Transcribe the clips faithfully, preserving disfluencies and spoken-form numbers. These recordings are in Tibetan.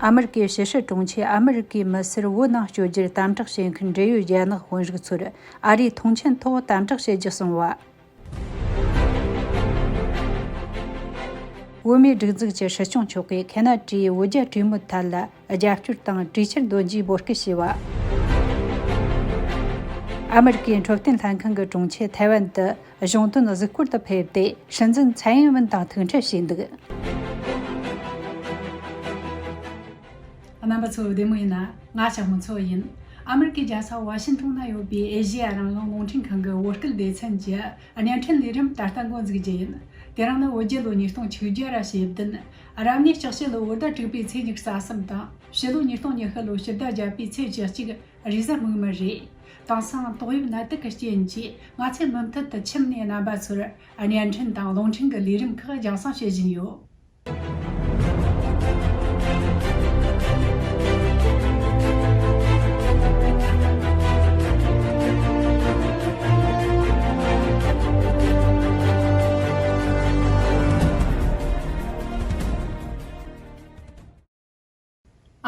ཨ་མེ་རི་ཀའི་ཕྱི་སྲིད་དྲུང་ཆེས་ཨ་མེ་རི་ཀའི་མི་སེར་བོད་ནང་བསྐྱོད་རྒྱུར་དམ་དྲག་བྱེད་མཁན་འབྲེལ་ཡོད་རྒྱ་ནག་དཔོན་རིགས་ཚོར་ཨ་རིའི་ཐོངས་མཆན་ཐོག་དམ་དྲག་བྱེད་རྒྱུ་གསུངས་པ། བོད་མིའི་སྒྲིག་འཛུགས་ཀྱི་སྲིད་སྐྱོང་མཆོག་གིས་ཁེ་ན་ཌའི་བོད་རྒྱ་གྲོས་མོལ་ཐད་ལ་རྒྱབ་སྐྱོར་དང་གྲོས་འཆར་འདོན་རྒྱུའི་འབོད་སྐུལ་བྱས་པ། ཨ་མེ་རི་ཀའི་འཕྲོད་བསྟེན་ལྷན་ཁང་གི་དྲུང་ཆེ་ཐའེ་ཝན་དུ་གཞུང་དོན་གཟིགས་སྐོར་དུ་ཕེབས་ཏེ། སྲིད་འཛིན་ཚའེ་ཡིན་ཝེན་དང་ཐུག་འཕྲད་བྱས་འདུག་རྣམ་པ་ཚོ་བདེ་མོ་ཡིན་ན། ང་ཞྭ་མོ་མཚོ་ཡིན། ཨ་མེ་རི་ཀའི་རྒྱལ་ས་ཝ་ཤིན་ཊོན་ན་ཡོད་པའི་ཨེ་ཤེ་ཡ་རང་དབང་རླུང་འཕྲིན་ཁང་གི་བོད་སྐད་སྡེ་ཚན་གྱི་བརྙན་འཕྲིན་ལས་རིམ་ད་ལྟ་འགོ་འཛུགས་རྒྱུ་ཡིན། དེ་རིང་ནི་བོད་རྒྱལ་ལོ་ཉིས་སྟོང་བཅུ་བརྒྱ་ར་ཞེ་བདུན། རབ་གནས་ལྕགས་བྱི་ལོ་བོད་ཟླ་དྲུག་པའི་ཚེས་ཉི་ཤུ་རྩ་གསུམ་དང་། ཕྱི་ལོ་ཉིས་སྟོང་ཉི་ཤུ་ལོ་ཕྱི་ཟླ་བརྒྱད་པའི་ཚེས་བཅུ་གཅིག་རེས་གཟའ་མིག་དམར་རེད། དེང་སང་ཏོག་དབྱིབས་ནད་དུག་གི་རྐྱེན་གྱིས་ང་ཚོས་མུ་མཐུད་དུ་ཁྱིམ་ནས་རྣམ་པ་ཚོར་བརྙན་འཕྲིན་དང་རླུང་འཕྲིན་གྱི་ལས་རིམ་ཁག་རྒྱང་སྲིང་བྱེད་བཞིན་ཡོད།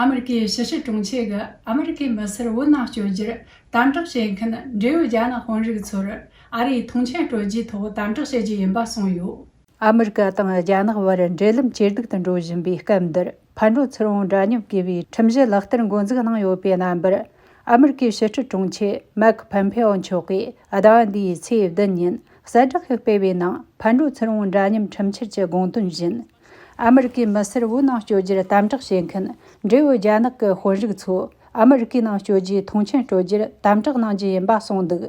ཨ་མེ་རི་ཀའི་ཕྱི་སྲིད་དྲུང་ཆེ་གིས་ཨ་མེ་རི་ཀའི་མི་སེར་བོད་ནང་བསྐྱོད་རྒྱུར་དམ་དྲག་བྱེད་མཁན་འབྲེལ་ཡོད་རྒྱ་ནག་དཔོན་རིགས་ཚོར་ཨ་རིའི་ཐོངས་མཆན་སྤྲོད་རྒྱུའི་ཐོག་དམ་དྲག་བྱེད་རྒྱུ་ཡིན་པ་གསུངས་ཡོད། ཨ་མེ་རི་ཀ་དང་རྒྱ་ནག་བར་འབྲེལ་ལམ་ཇེ་སྡུག་ཏུ་འགྲོ་བཞིན་པའི་སྐབས་འདིར། ཕར་འགྲོ་ཚུར་འོང་འདྲ་མཉམ་དགོས་པའི་ཁྲིམས་གཞི་ལག་བསྟར་འགོ་འཛུགས་གནང་ཡོད་པའི་རྣམ་པར། ཨ་མེ་རི་ཀའི་ཕྱི་སྲིད་དྲུང་ཆེ་མེག་ཕོམ་ཕེ་ཨོ་མཆོག་གིས་ཟླ་བ་འདིའི་ཚེས་བདུན་ཉིན་གསལ་བསྒྲགས་ཤིག་སྤེལ་བའི་ནང་། ཕར་འགྲོ་ཚུར་འོང་འདྲ་མཉམ་ཁྲིམས་འཆར་གྱི་དགོངས་དོན་བཞིན། ཨ་མེ་རི་ཀའི་མི་སེར་བོད་ནང་བསྐྱོད་རྒྱུར་དམ་དྲག་བྱེད་མཁན་འབྲེལ་ཡོད་རྒྱ་ནག་གི་དཔོན་རིགས་ཚོ་ཨ་མེ་རི་ཀའི་ནང་བསྐྱོད་རྒྱུའི་ཐོངས་མཆན་སྤྲོད་རྒྱུར་དམ་དྲག་གནང་རྒྱུ་ཡིན་པ་གསུངས་འདུག་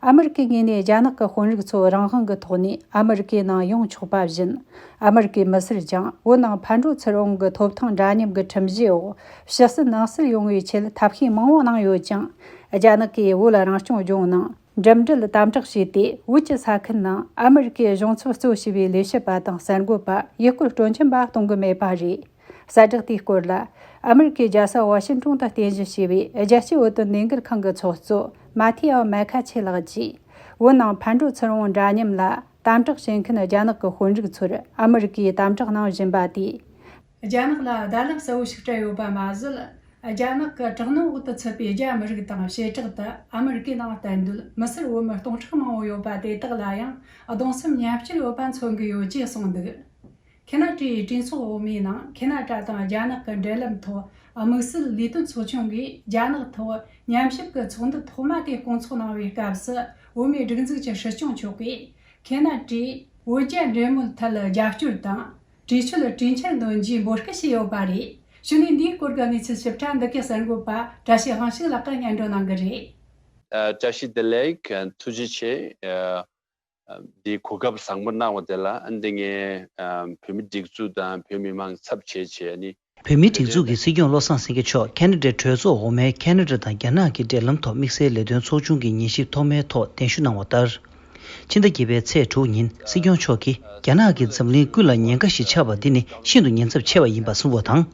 ཨ་མེ་རི་ཀའི་ངོས་ནས་རྒྱ་ནག་གི་དཔོན་རིགས་ཚོ་རང་དབང་གི་ཐོག་ནས་ཨ་མེ་རི་ཀའི་ནང་ཡོང་ཆོག་པ་བཞིན། ཨ་མེ་རི་ཀའི་མི་སེར་ཀྱང་བོད་ནང་ཕར་འགྲོ་ཚུར་འོང་གི་ཐོབ་ཐང་འདྲ་མཉམ་གྱི་ཁྲིམས་གཞིའི་འོག་ཕྱི་སྲིད་ནང་སྲིད་ཡོང་བའི་ཆེད་ཐབས་ཤེས་མང་བོ་གནང་ཡོད་ཀྱང་། རྒྱ་ནག་གིས་བོད་རང་སྐྱོང་ལྗོངས་ནང་འགྲིམ་འགྲུལ་དམ་དྲག་བྱས་ཏེ། བོད་ཀྱི་ས་ཁུལ་ནང་ཨ་མེ་རི་ཀའི་གཞུང་ཚབ་གཙོ་བྱས་པའི་ལས་བྱེད་པ་དང་གསར་འགོད་པ་ཡུལ་སྐོར་སྤྲོ་འཆམ་པ་གཏོང་གི་མེད་པ་རེད། གསལ་བསྒྲགས་དེའི་སྐོར་ལ། ཨ་མེ་རི་ཀའི་རྒྱལ་ས་ཝ་ཤིང་ཏོན་དུ་རྟེན་གཞི་བྱས་པའི་རྒྱལ་སྤྱིའི་བོད་དོན་ལས་འགུལ་ཁང་གི་ཚོགས་གཙོ་མ་ཐི་ཨོ་མེ་ཁ་ཆེ་ལགས་ཀྱིས། བོད་ནང་ཕར་འགྲོ་ཚུར་འོང་འདྲ་མཉམ་ལ་དམ་དྲག་བྱེད་མཁན་རྒྱ་ནག་གི་དཔོན་རིགས་ཚོར་ཨ་མེ་རི་ཀས་དམ་དྲག་གནང་བཞིན་པ་དེས། རྒྱ་ནག་ལ་བརྡ་ལན་གསལ་བོ་ཞིག་སྤྲད་ཡོད་པ་མ་ཟད། རྒྱ་ནག་གི་དྲག་གནོན་འོག་ཏུ་ཚུད་པའི་རྒྱ་མི་རིགས་དང་བྱེ་བྲག་ཏུ་ཨ་མེ་རི་ཀའི་ནང་གཏན་སྡོད་མི་སེར་བོད་མི་སྟོང་ཕྲག་མང་བོ་ཡོད་པ་དེ་དག་ལ་ཡང་གདུང་སེམས་མཉམ་སྐྱེད་ཡོད་པ་མཚོན་གྱི་ཡོད་ཅེས་གསུངས་འདུག་ཁེ་ན་ཌའི་གྲོས་ཚོགས་འོག་མའི་ནང་ཁེ་ན་ཌ་དང་རྒྱ་ནག་གི་འབྲེལ་ལམ་ཐོག་དམིགས་བསལ་ལས་དོན་ཚོགས་ཆུང་གིས་རྒྱ་ནག་ཐོག་ཉམས་ཞིབ་ཀྱི་ཚོགས་འདུ་ཐོག་མ་དེ་སྐོང་ཚོགས་གནང་བའི་སྐབས་སུ། བོད་མིའི་སྒྲིག་འཛུགས་ཀྱི་སྲིད་སྐྱོང་མཆོག་གིས་ཁེ་ན་ཌས་བོད་རྒྱ་འབྲེལ་མོལ་ཐད་རྒྱབ་སྐྱོར་དང་གྲོས་ཆོད་གྲོས་འཆར་འདོན་རྒྱུའི་འབོད་སྐུལ་བྱས་ཡོད་པ་རེད། གཞུག་ནས་འདིའི་སྐོར་གྱི་གནས་ཚུལ་ཞིབ་ཕྲ་འདི་གའི་གསར་འགོད་པ་བཀྲ་ཤིས་དབང་ཕྱུག་ལགས་ཀྱིས་སྙན་སྒྲོན་གནང་གི་རེད། ཨ། བཀྲ་ཤིས་བདེ་ལེགས། ཐུགས་རྗེ་ཆེ། ཨ། འདིའི་གོ་སྐབས་བཟང་པོ་གནང་བ་དེ་ལ་འདི་ངས་ཨ་བོད་མི་སྒྲིག་འཛུགས་དང་བོད་མི་མང་ཚབ་བྱས་བྱས་ནི། བོད་མིའི་སྒྲིག་འཛུགས་ཀྱི་སྲིད་སྐྱོང་བློ་བཟང་སེང་གེ་མཆོག་ཁེ་ན་ཌའི་གྲོས་ཚོགས་འོག་མའི་ཁེ་ན་ཌ་དང་རྒྱ་ནག་གི་འབྲེལ་ལམ་ཐོག་དམིགས་བསལ་ལས་དོན་ཚོགས་ཆུང་གི་ཉན་ཞིབ་ཐོག་མའི་ཐོག་གདན་ཞུ་གནང་བ་ལྟར། ཕྱི་ཟླ་བརྒྱད་པའི་ཚེས་དྲུག་ཉིན་སྲིད་སྐྱོང་མཆོག་གིས་རྒྱ་ནག་གིས་འཛམ་གླིང་ཀུན་ལ་ཉེན་ཁ་ཞིག་ཆགས་པ་འདི་ནི་ཤིན་ཏུ་ཉེན་ཚབས་ཆེ་བ་ཡིན་པ་གསུངས་པ་དང་།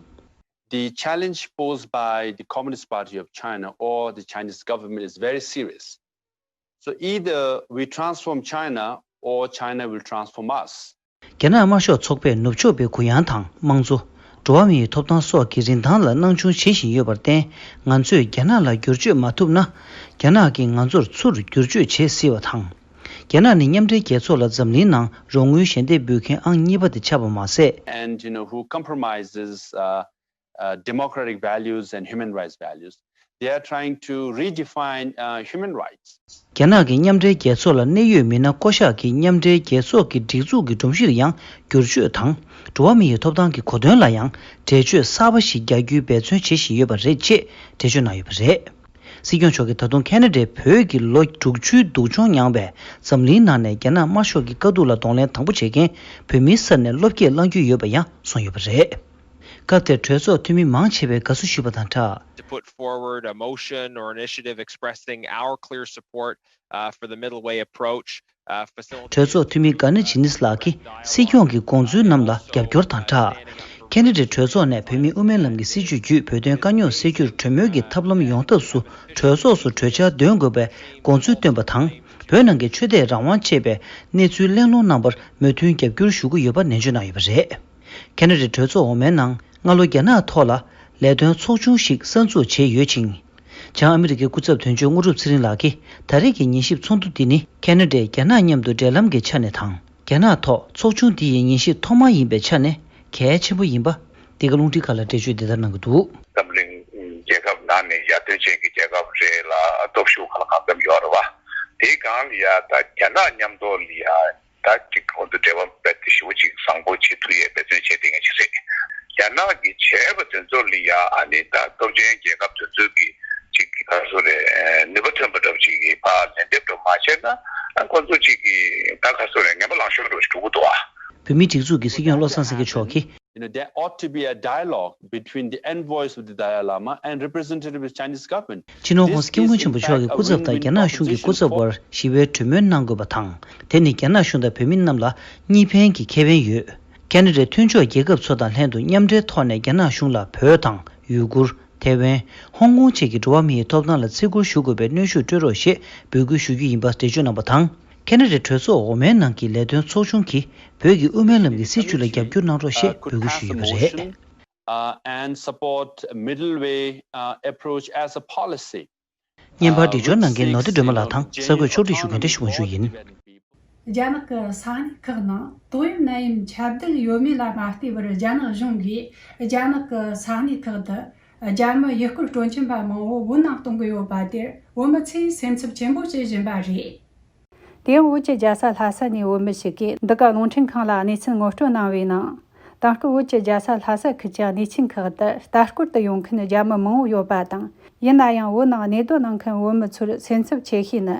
The challenge posed by the Communist Party of China or the Chinese government is very serious. So either we transform China or China will transform us. རྒྱ་ནག་དམར་ཤོག་ཚོགས་པས་ནུབ་ཕྱོགས་པའི་གུ་ཡངས་དང་། དམངས་གཙོ། འགྲོ་བ་མིའི་ཐོབ་ཐང་སོགས་ཀྱི་རིན་ཐང་ལ་སྣང་ཆུང་བྱེད་བཞིན་ཡོད་པར་བརྟེན། ང་ཚོས་རྒྱ་ནག་ལ་བསྒྱུར་བཅོས་མ་ཐུབ་ན། རྒྱ་ནག་གིས་ང་ཚོར་ཚུར་བསྒྱུར་བཅོས་བྱེད་སྲིད་པ་དང་། རྒྱ་ནག་ནི་མཉམ་འབྲེལ་རྒྱལ་ཚོགས་ལ་འཛམ་གླིང་ནང་རོགས་དངུལ་ཞལ་འདེབས་འབུལ་མཁན་ཨང་གཉིས་པ་དེ་ཆགས་པ་མ་ཟད། And, you know, who compromises, uh, uh, democratic values and human rights values. They are trying to redefine, uh, human rights. རྒྱ་ནག་གིས་མཉམ་འབྲེལ་རྒྱལ་ཚོགས་ལ་གནད་ཡོད་མི་སྣ་བསྐོ་གཞག་གིས་མཉམ་འབྲེལ་རྒྱལ་ཚོགས་ཀྱི་སྒྲིག་འཛུགས་ཀྱི་སྒྲོམ་གཞི་ལ་ཡང་བསྒྱུར་བཅོས་དང་། འགྲོ་བ་མི་ཡི་ཐོབ་ཐང་གི་གོ་དོན་ལ་ཡང་འགྲེལ་བརྗོད་གསར་པ་ཞིག་རྒྱག་རྒྱུའི་འབད་བརྩོན་བྱེད་བཞིན་ཡོད་པ་རེད་ཅེས་འགྲེལ་བརྗོད་གནང་ཡོད་པ་རེད། སྲིད་སྐྱོང་མཆོག་གིས་ད་དུང་ཁེ་ན་ཌའི་བོད་ཀྱི་ལོ་དྲུག་ཅུའི་སྡུག་སྦྱོང་མྱངས་པའི་འཛམ་གླིང་ནང་ནས་རྒྱ་ནག་དམར་ཤོག་གི་དཀའ་སྡུག་ལ་གདོང་ལེན་དང་པོ་བྱེད་མཁན་བོད་མིའི་སར་ནས་བློ་སྐྱེད་བླང་རྒྱུ་ཡོད་པ་ཡང་གསུངས་ཡོད་པ་རེད། སྐབས་དེར་གྲོས་ཚོགས་འཐུས་མི་མང་ཆེ་བས་དགའ་བསུ་ཞུས་པ་དང་སྦྲགས། To put forward a motion or initiative expressing our clear support, uh, for the middle way approach, uh, facilitated གྲོས་ཚོགས་འཐུས་མི་ག་ནི་ཇི་ནིས་ལགས་ཀྱིས་སྲིད་སྐྱོང་གི་དགོངས་ཚུལ་རྣམས་ལ་རྒྱབ་སྐྱོར་དང་སྦྲགས། ཁེ་ན་ཌའི་གྲོས་ཚོགས་ནས་བོད་མིའི་དབུ་མའི་ལམ་གྱི་སྲིད་བྱུས་བརྒྱུད་བོད་དོན་དཀའ་རྙོག་སེལ་རྒྱུར་གྲོས་མོལ་གྱི་ཐབས་ལམ་ཡོང་ཐབས་སུ་གྲོས་ཚོགས་སུ་གྲོས་འཆར་འདོན་དགོས་པའི་དགོངས་ཚུལ་བཏོན་པ་དང་། བོད་ནང་གི་ཆོས་དད་རང་དབང་ཅེས་པའི་གནས་ཚུལ་གླེང་སློང་གནང་བར་མོས་མཐུན་རྒྱབ་སྐྱོར་ཞུ་གི་ཡོད་པ་ནན་བརྗོད་གནང་ཡོད་པ་རེད། ཁེ་ན་ཌའི་གྲོས་ཚོགས་འོག་མའི་ནང་ སྔ་ལོ་རྒྱ་ནག་ཐོག་ལ་ལས་དོན་ཚོགས་ཆུང་ཞིག་གསར་འཛུགས་བྱས་ཡོད་ཅིང་། བྱང་ཨ་མི་རི་ཀའི་སྐུ་ཚབ་དོན་གཅོད་དངོས་གྲུབ་ཚེ་རིང་ལགས་ཀྱིས་ད་རེས་ཀྱི་ཉན་ཞིབ་ཚོགས་འདུ་འདི་ནི་ཁེ་ན་ཌས་རྒྱ་ནག་མཉམ་དུ་འབྲེལ་ལམ་གྱི་ཆ་ནས་དང་། རྒྱ་ནག་ཐོག་ཚོགས་ཆུང་འདི་ཡི་ཉན་ཞིབ་ཐོག་མ་ཡིན་པའི་ཆ་ནས་གལ་ཆེན་པོ་ཡིན་པ། འདི་ག་རླུང་འཕྲིན་ཁང་ལ་འགྲེལ་བརྗོད་འདི་ལྟར་གནང་གི་འདུག། འཛམ་གླིང་རྒྱལ་ཁབ་ནང་ནས་ཡར་ཐོན་ཅན་གྱི་རྒྱལ་ཁབ་རེད་ལ་སྟོབས་ཤུགས་གང་ལ་གང་འཚམ་ཡོད་རེད་བ། དེའི་སྒང་ལ་ཡ་ད་རྒྱ་ནག་མཉམ་དུ་ལ་ཡ་ད་ཅིག་ཁོང་ཚོ་འབྲེལ་བ་རྦད་དེ་ཞེ་པོ་ཅིག་བཟང་པོ་བྱེད་ཐུབ་ཡས་འབད་བརྩོན་བྱས་བསྡད་མཁན་ཅིག་རེད། རྒྱ་ནག་གིས་བྱས་པ་དེ་ཚོ་ལ་ཡ་ཨ་ནི་ད་སྟོབས་ཆེན་རྒྱལ་ཁབ་དེ་ཚོ་གིས་ཅིག་གི་ག་རེ་ཟེར་རེད། ནུས་པ་ཐོན་པ་འདྲ་པོ་ཅིག་གིས་ཕར་ལན་འདེབས་འདྲ་པོ་མ་བྱས་ན་ཨ་ཁོང་ཚོ་ཅིག་གིས་ད་ག་རེ་ཟེར་རེད། ངན་པ་ལང་ཤོར་འདྲ་པོ་ཅིག་འགྲོ་གི་འདུག་ཨ། བོད་མིའི་སྒྲིག་འཛུགས་ཀྱི་སྲིད་སྐྱོང་བློ་བཟང་སེང་གེ་མཆོག་གིས། You know, there ought to be a dialogue between the envoys of the Dalai Lama and representatives of Chinese government. སྤྱི་ནོར་༸གོང་ས་༸སྐྱབས་མགོན་ཆེན་པོ་མཆོག་གི་སྐུ་ཚབ་དང་རྒྱ་ནག་གཞུང་གི་སྐུ་ཚབ་དབར་ཞི་བའི་གྲོས་མོལ་གནང་དགོས་པ་དང་། དེ་ནི་རྒྱ་ནག་གཞུང་དང་བོད་མི་རྣམས་ལ་གཉིས་ཕན་གྱི་ཁེ་ཕན་ཡོད། ཁེ་ན་ཌའི་མཐུན་ཕྱོགས་རྒྱལ་ཁབ་ཚོ་དང་ལྷན་དུ་མཉམ་འབྲེལ་ཐོག་ནས་རྒྱ་ནག་གཞུང་ལ་བོད་དང་ཡུ་གུར། ཐེ་ཝན། ཧོང་ཀོང་བཅས་ཀྱི་འགྲོ་བ་མིའི་ཐོབ་ཐང་ལ་བརྩི་བཀུར་ཞུ་དགོས་པའི་གནོན་ཤུགས་སྤྲོད་རོགས་ཞེས་འབོད་སྐུལ་ཞུ་རྒྱུ་ཡིན་པ་འགྲེལ་བརྗོད་གནང་བ་དང་། ཁེ་ན་ཌའི་གྲོས་ཚོགས་འོག་མའི་ནང་གི་ལས་དོན་ཚོགས་ཆུང་གིས་བོད་ཀྱི་དབུ་མའི་ལམ་གྱི་སྲིད་བྱུས་ལ་རྒྱབ་སྐྱོར་གནང་རོགས་ཞེས་འབོད་སྐུལ་ཞུས་ཡོད་པ་རེད། Uh, and support a middle way, uh, approach as a policy. བརྙན་པར་སྒྲིག་སྦྱོར་གནང་མཁན་ནོར་བདེ་སྒྲོལ་མ་ལགས་དང་གསར་འགོད་ཕྱོགས་སྒྲིག་ཞུ་མཁན་བཀྲ་ཤིས་དབང་ཕྱུག་ཡིན། རྒྱ་ནག་གི་ས་གནས་ཁག་ནང་ཏོག་དབྱིབས་ནད་ཡམས་ཁྱབ་གདལ་ཡོད་མེད་ལ་མ་ལྟོས་པར་རྒྱ་ནག་གཞུང་གིས་རྒྱ་ནག་གི་ས་གནས་ཁག་ཏུ་རྒྱ་མི་ཡུལ་སྐོར་སྤྲོ་འཆམ་པ་མང་བོ་བོད་ནང་གཏོང་གི་ཡོད་པ་དེར་བོད་མི་ཚོས་སེམས་འཚབ་ཆེན་པོ་བྱེད་བཞིན་པ་རེད། དེ་ཡང་བོད་ཀྱི་རྒྱལ་ས་ལྷ་ས་ནས་བོད་མི་ཞིག་གིས་འདི་ག་རླུང་འཕྲིན་ཁང་ལ་གནས་ཚུལ་ངོ་སྤྲོད་གནང་བའི་ནང་། དེང་སྐབས་བོད་ཀྱི་རྒྱལ་ས་ལྷ་ས་ཁུལ་གྱི་གནས་ཆེན་ཁག་ཏུ་ལྟ་སྐོར་དུ་ཡོང་མཁན་རྒྱ་མི་མང་བོ་ཡོད་པ་དང་། ཡིན་ན་ཡང་བོད་ནང་གནས་སྡོད་གནང་མཁན་བོད་མི་ཚོར་སེམས་འཚབ་ཆེ་ཤོས་ནི།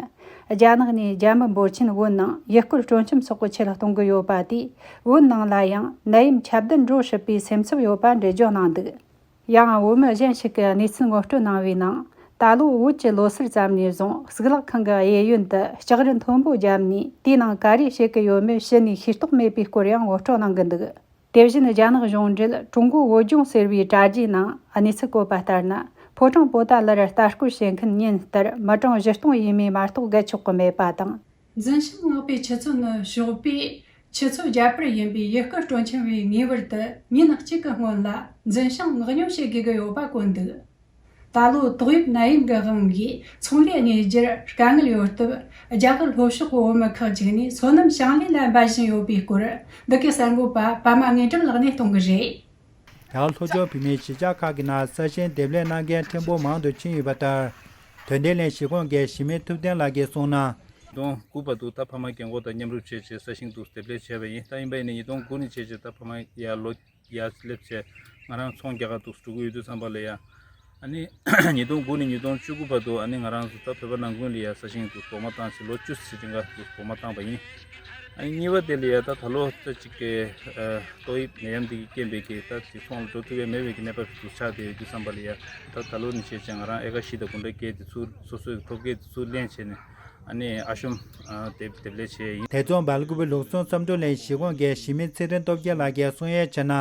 རྒྱ་ནག་ནས་རྒྱ་མི་འབོར་ཆེན་བོད་ནང་ཡུལ་སྐོར་སྤྲོ་འཆམ་སོགས་ཀྱི་ཆེད་གཏོང་གི་ཡོད་པ་དེས། བོད་ནང་ལ་ཡང་ནད་ཡམས་ཁྱབ་གདལ་འགྲོ་སྲིད་པའི་སེམས་འཚབ་ཡོད་པ་འགྲེལ་བརྗོད་གནང་འདུག། ཡང་བོད་མི་གཞན་ཞིག་གིས་གནས་ཚུལ་ངོ་སྤྲོད་གནང་བའི་ནང་། ད་ལོ་བོད་ཀྱི་ལོ་སར་ཙམ་ནས་བཟུང་གཙུག་ལག་ཁང་གི་གཡས་གཡོན་དུ་ལྕགས་རི་མཐོན་པོ་བརྒྱབ་ནས། དེའི་ནང་ག་རེ་བྱེད་ཀྱི་ཡོད་མེད་ཕྱི་ནས་ཤེས་རྟོགས་མེད་པའི་སྐོར་ཡང་ངོ་སྤྲོད་གནང་གི་འདུག། དེ་བཞིན་རྒྱ་ནག་གཞུང་འབྲེལ་ཀྲུང་གོའི་བོད་ལྗོངས་ཟེར་བའི་དྲ་རྒྱའི་ནང་གནས་ཚུལ་བཀོད་པ་ལྟར་ན། ཕོ་བྲང་པོ་ཏཱ་ལར་ལྟ་སྐོར་བྱེད་མཁན་ཉིན་ལྟར་མི་གྲངས་བཞི་སྟོང་ཡས་མས་མ་གཏོགས་བརྒལ་ཆོག་གི་མེད་པ་དང་། འཛིན་བྱང་མངགས་པའི་ཆུ་ཚོད་ནི་ཞོགས་པའི་ཆུ་ཚོད་བརྒྱད་པར་ཡིན་པས། ཡུལ་སྐོར་སྤྲོ་འཆམ་པས་ངེས་པར་དུ་ཉིན་གཅིག་གི་སྔོན་ལ་འཛིན་བྱང་མངགས་ཉོ་བྱེད་དགོས་ཀྱི་ཡོད་པ་བཀོད་འདུག། ད་ལོ་ཏོག་དབྱིབས་ནད་ཡམས་ཀྱི་དབང་གིས་ཚོང་ལས་གནས་རྒྱུར་དཀའ་ངལ་ཡོད་སྟབས། རྒྱ་གར་ལྷོ་ཕྱོགས་བོད་མི་ཁག་ཅིག་ནས་སོ་ནམ་ཞིང་ལས་ལ་འབད་བཞིན་ཡོད་པའི་སྐོར། འདི་གའི་གསར་འགོད་པ་པདྨ་དངོས་གྲུབ་ལགས་ནས་གཏོང་གི་རེད། ད་ལྷོ་ཕྱོགས་བོད་མིའི་གཞིས་ཆགས་ཁག་གི་ནང་ས་ཞིང་འདེབས་ལས་གནང་མཁན་ཕྲན་བུ་མང་དུ་ཕྱིན་ཡོད་པ་ལྟར། དོན་ལྡན་གླིང་གཞིས་ཁོངས་ཀྱི་གཞིས་མི་ཐུབ་བསྟན་ལགས་ཀྱིས་གསུངས་ན། ཉིས་སྟོང་དགུ་བར་དུ་ད་ཕ་མ་རྒན་འཁོགས་དང་མཉམ་རུབ་བྱས་བྱས་ས་ཞིང་དུ་འདེབས་ལས་བྱས་པ་ཡིན། ད་ཡིན་པ་ཡིན་ན་ཉིས་སྟོང་དགུ་ནས་བྱས་བྱས་ད་ཕ་མ་ཡར་ལོ་ཡར་སླེབས་བྱས་ང་རང་ཚོང་རྒྱག་ག་འདུག་འགྲོ་གི་ཡོད་དུས་ཙམ་པ་ལ་ཡ། ཨ་ནི་ཉིས་སྟོང་དགུ་ནས་ཉིས་སྟོང་བཅུ་དགུ་བར་དུ་ཨ་ནི་ང་རང་ཚོ་ད་བོད་པ་ནང་ཁུལ་ལ་ཡ་ས་ཞིང་དུ་བོགས་མ་བཏང་བྱས་ལོ་བཅུ་ཙམ་རིང་ག་དུ་བོགས་མ་བཏང་པ་ཡིན། ཨ་ནི་གཉིས་པ་དེ་ལ་ཡ་ད་ད་ལོ་ད་ཅིག་གི་ཏོག་དབྱིབས་ནད་ཡམས་འདི་གི་རྐྱེན་པས་ཀྱི་ད་ཅིག་ཚོང་ལ་འགྲོ་ཐུབ་ཡ་མེད་པའི་གི་གནས་བབ་ཅིག་ཏུ་ཆགས་བསྡད་ཡོད་དུས་ཙམ་པ་ལ་ཡ། ད་ད་ལོ་ནས་བྱས་བྱས་ང་རང་ཨེ་ཀར་བཞི་དང་དགུ་འདྲ་བརྒྱད་དེ་ཚུར་སོ་སོའི་ཐོབ་སྐལ་དེ་ཚུར་ལེན་བྱས་ནས་ཨ་ནི་ཨ་ཤོམ་ཨ་འདེབས་འདེབས་ལས་བྱས་ཡིན། ཐེ་ཚོམ་སྦེལ་ཀུ་པེ་ལུགས་ཟུང་བསམ་གྲུབ་གླིང་གཞིས་ཁོངས་ཀྱི་གཞིས་མི་ཚེ་རིང་སྟོབས་རྒྱལ་ལགས་ཀྱིས་གསུང་ཡས་བྱས་ན།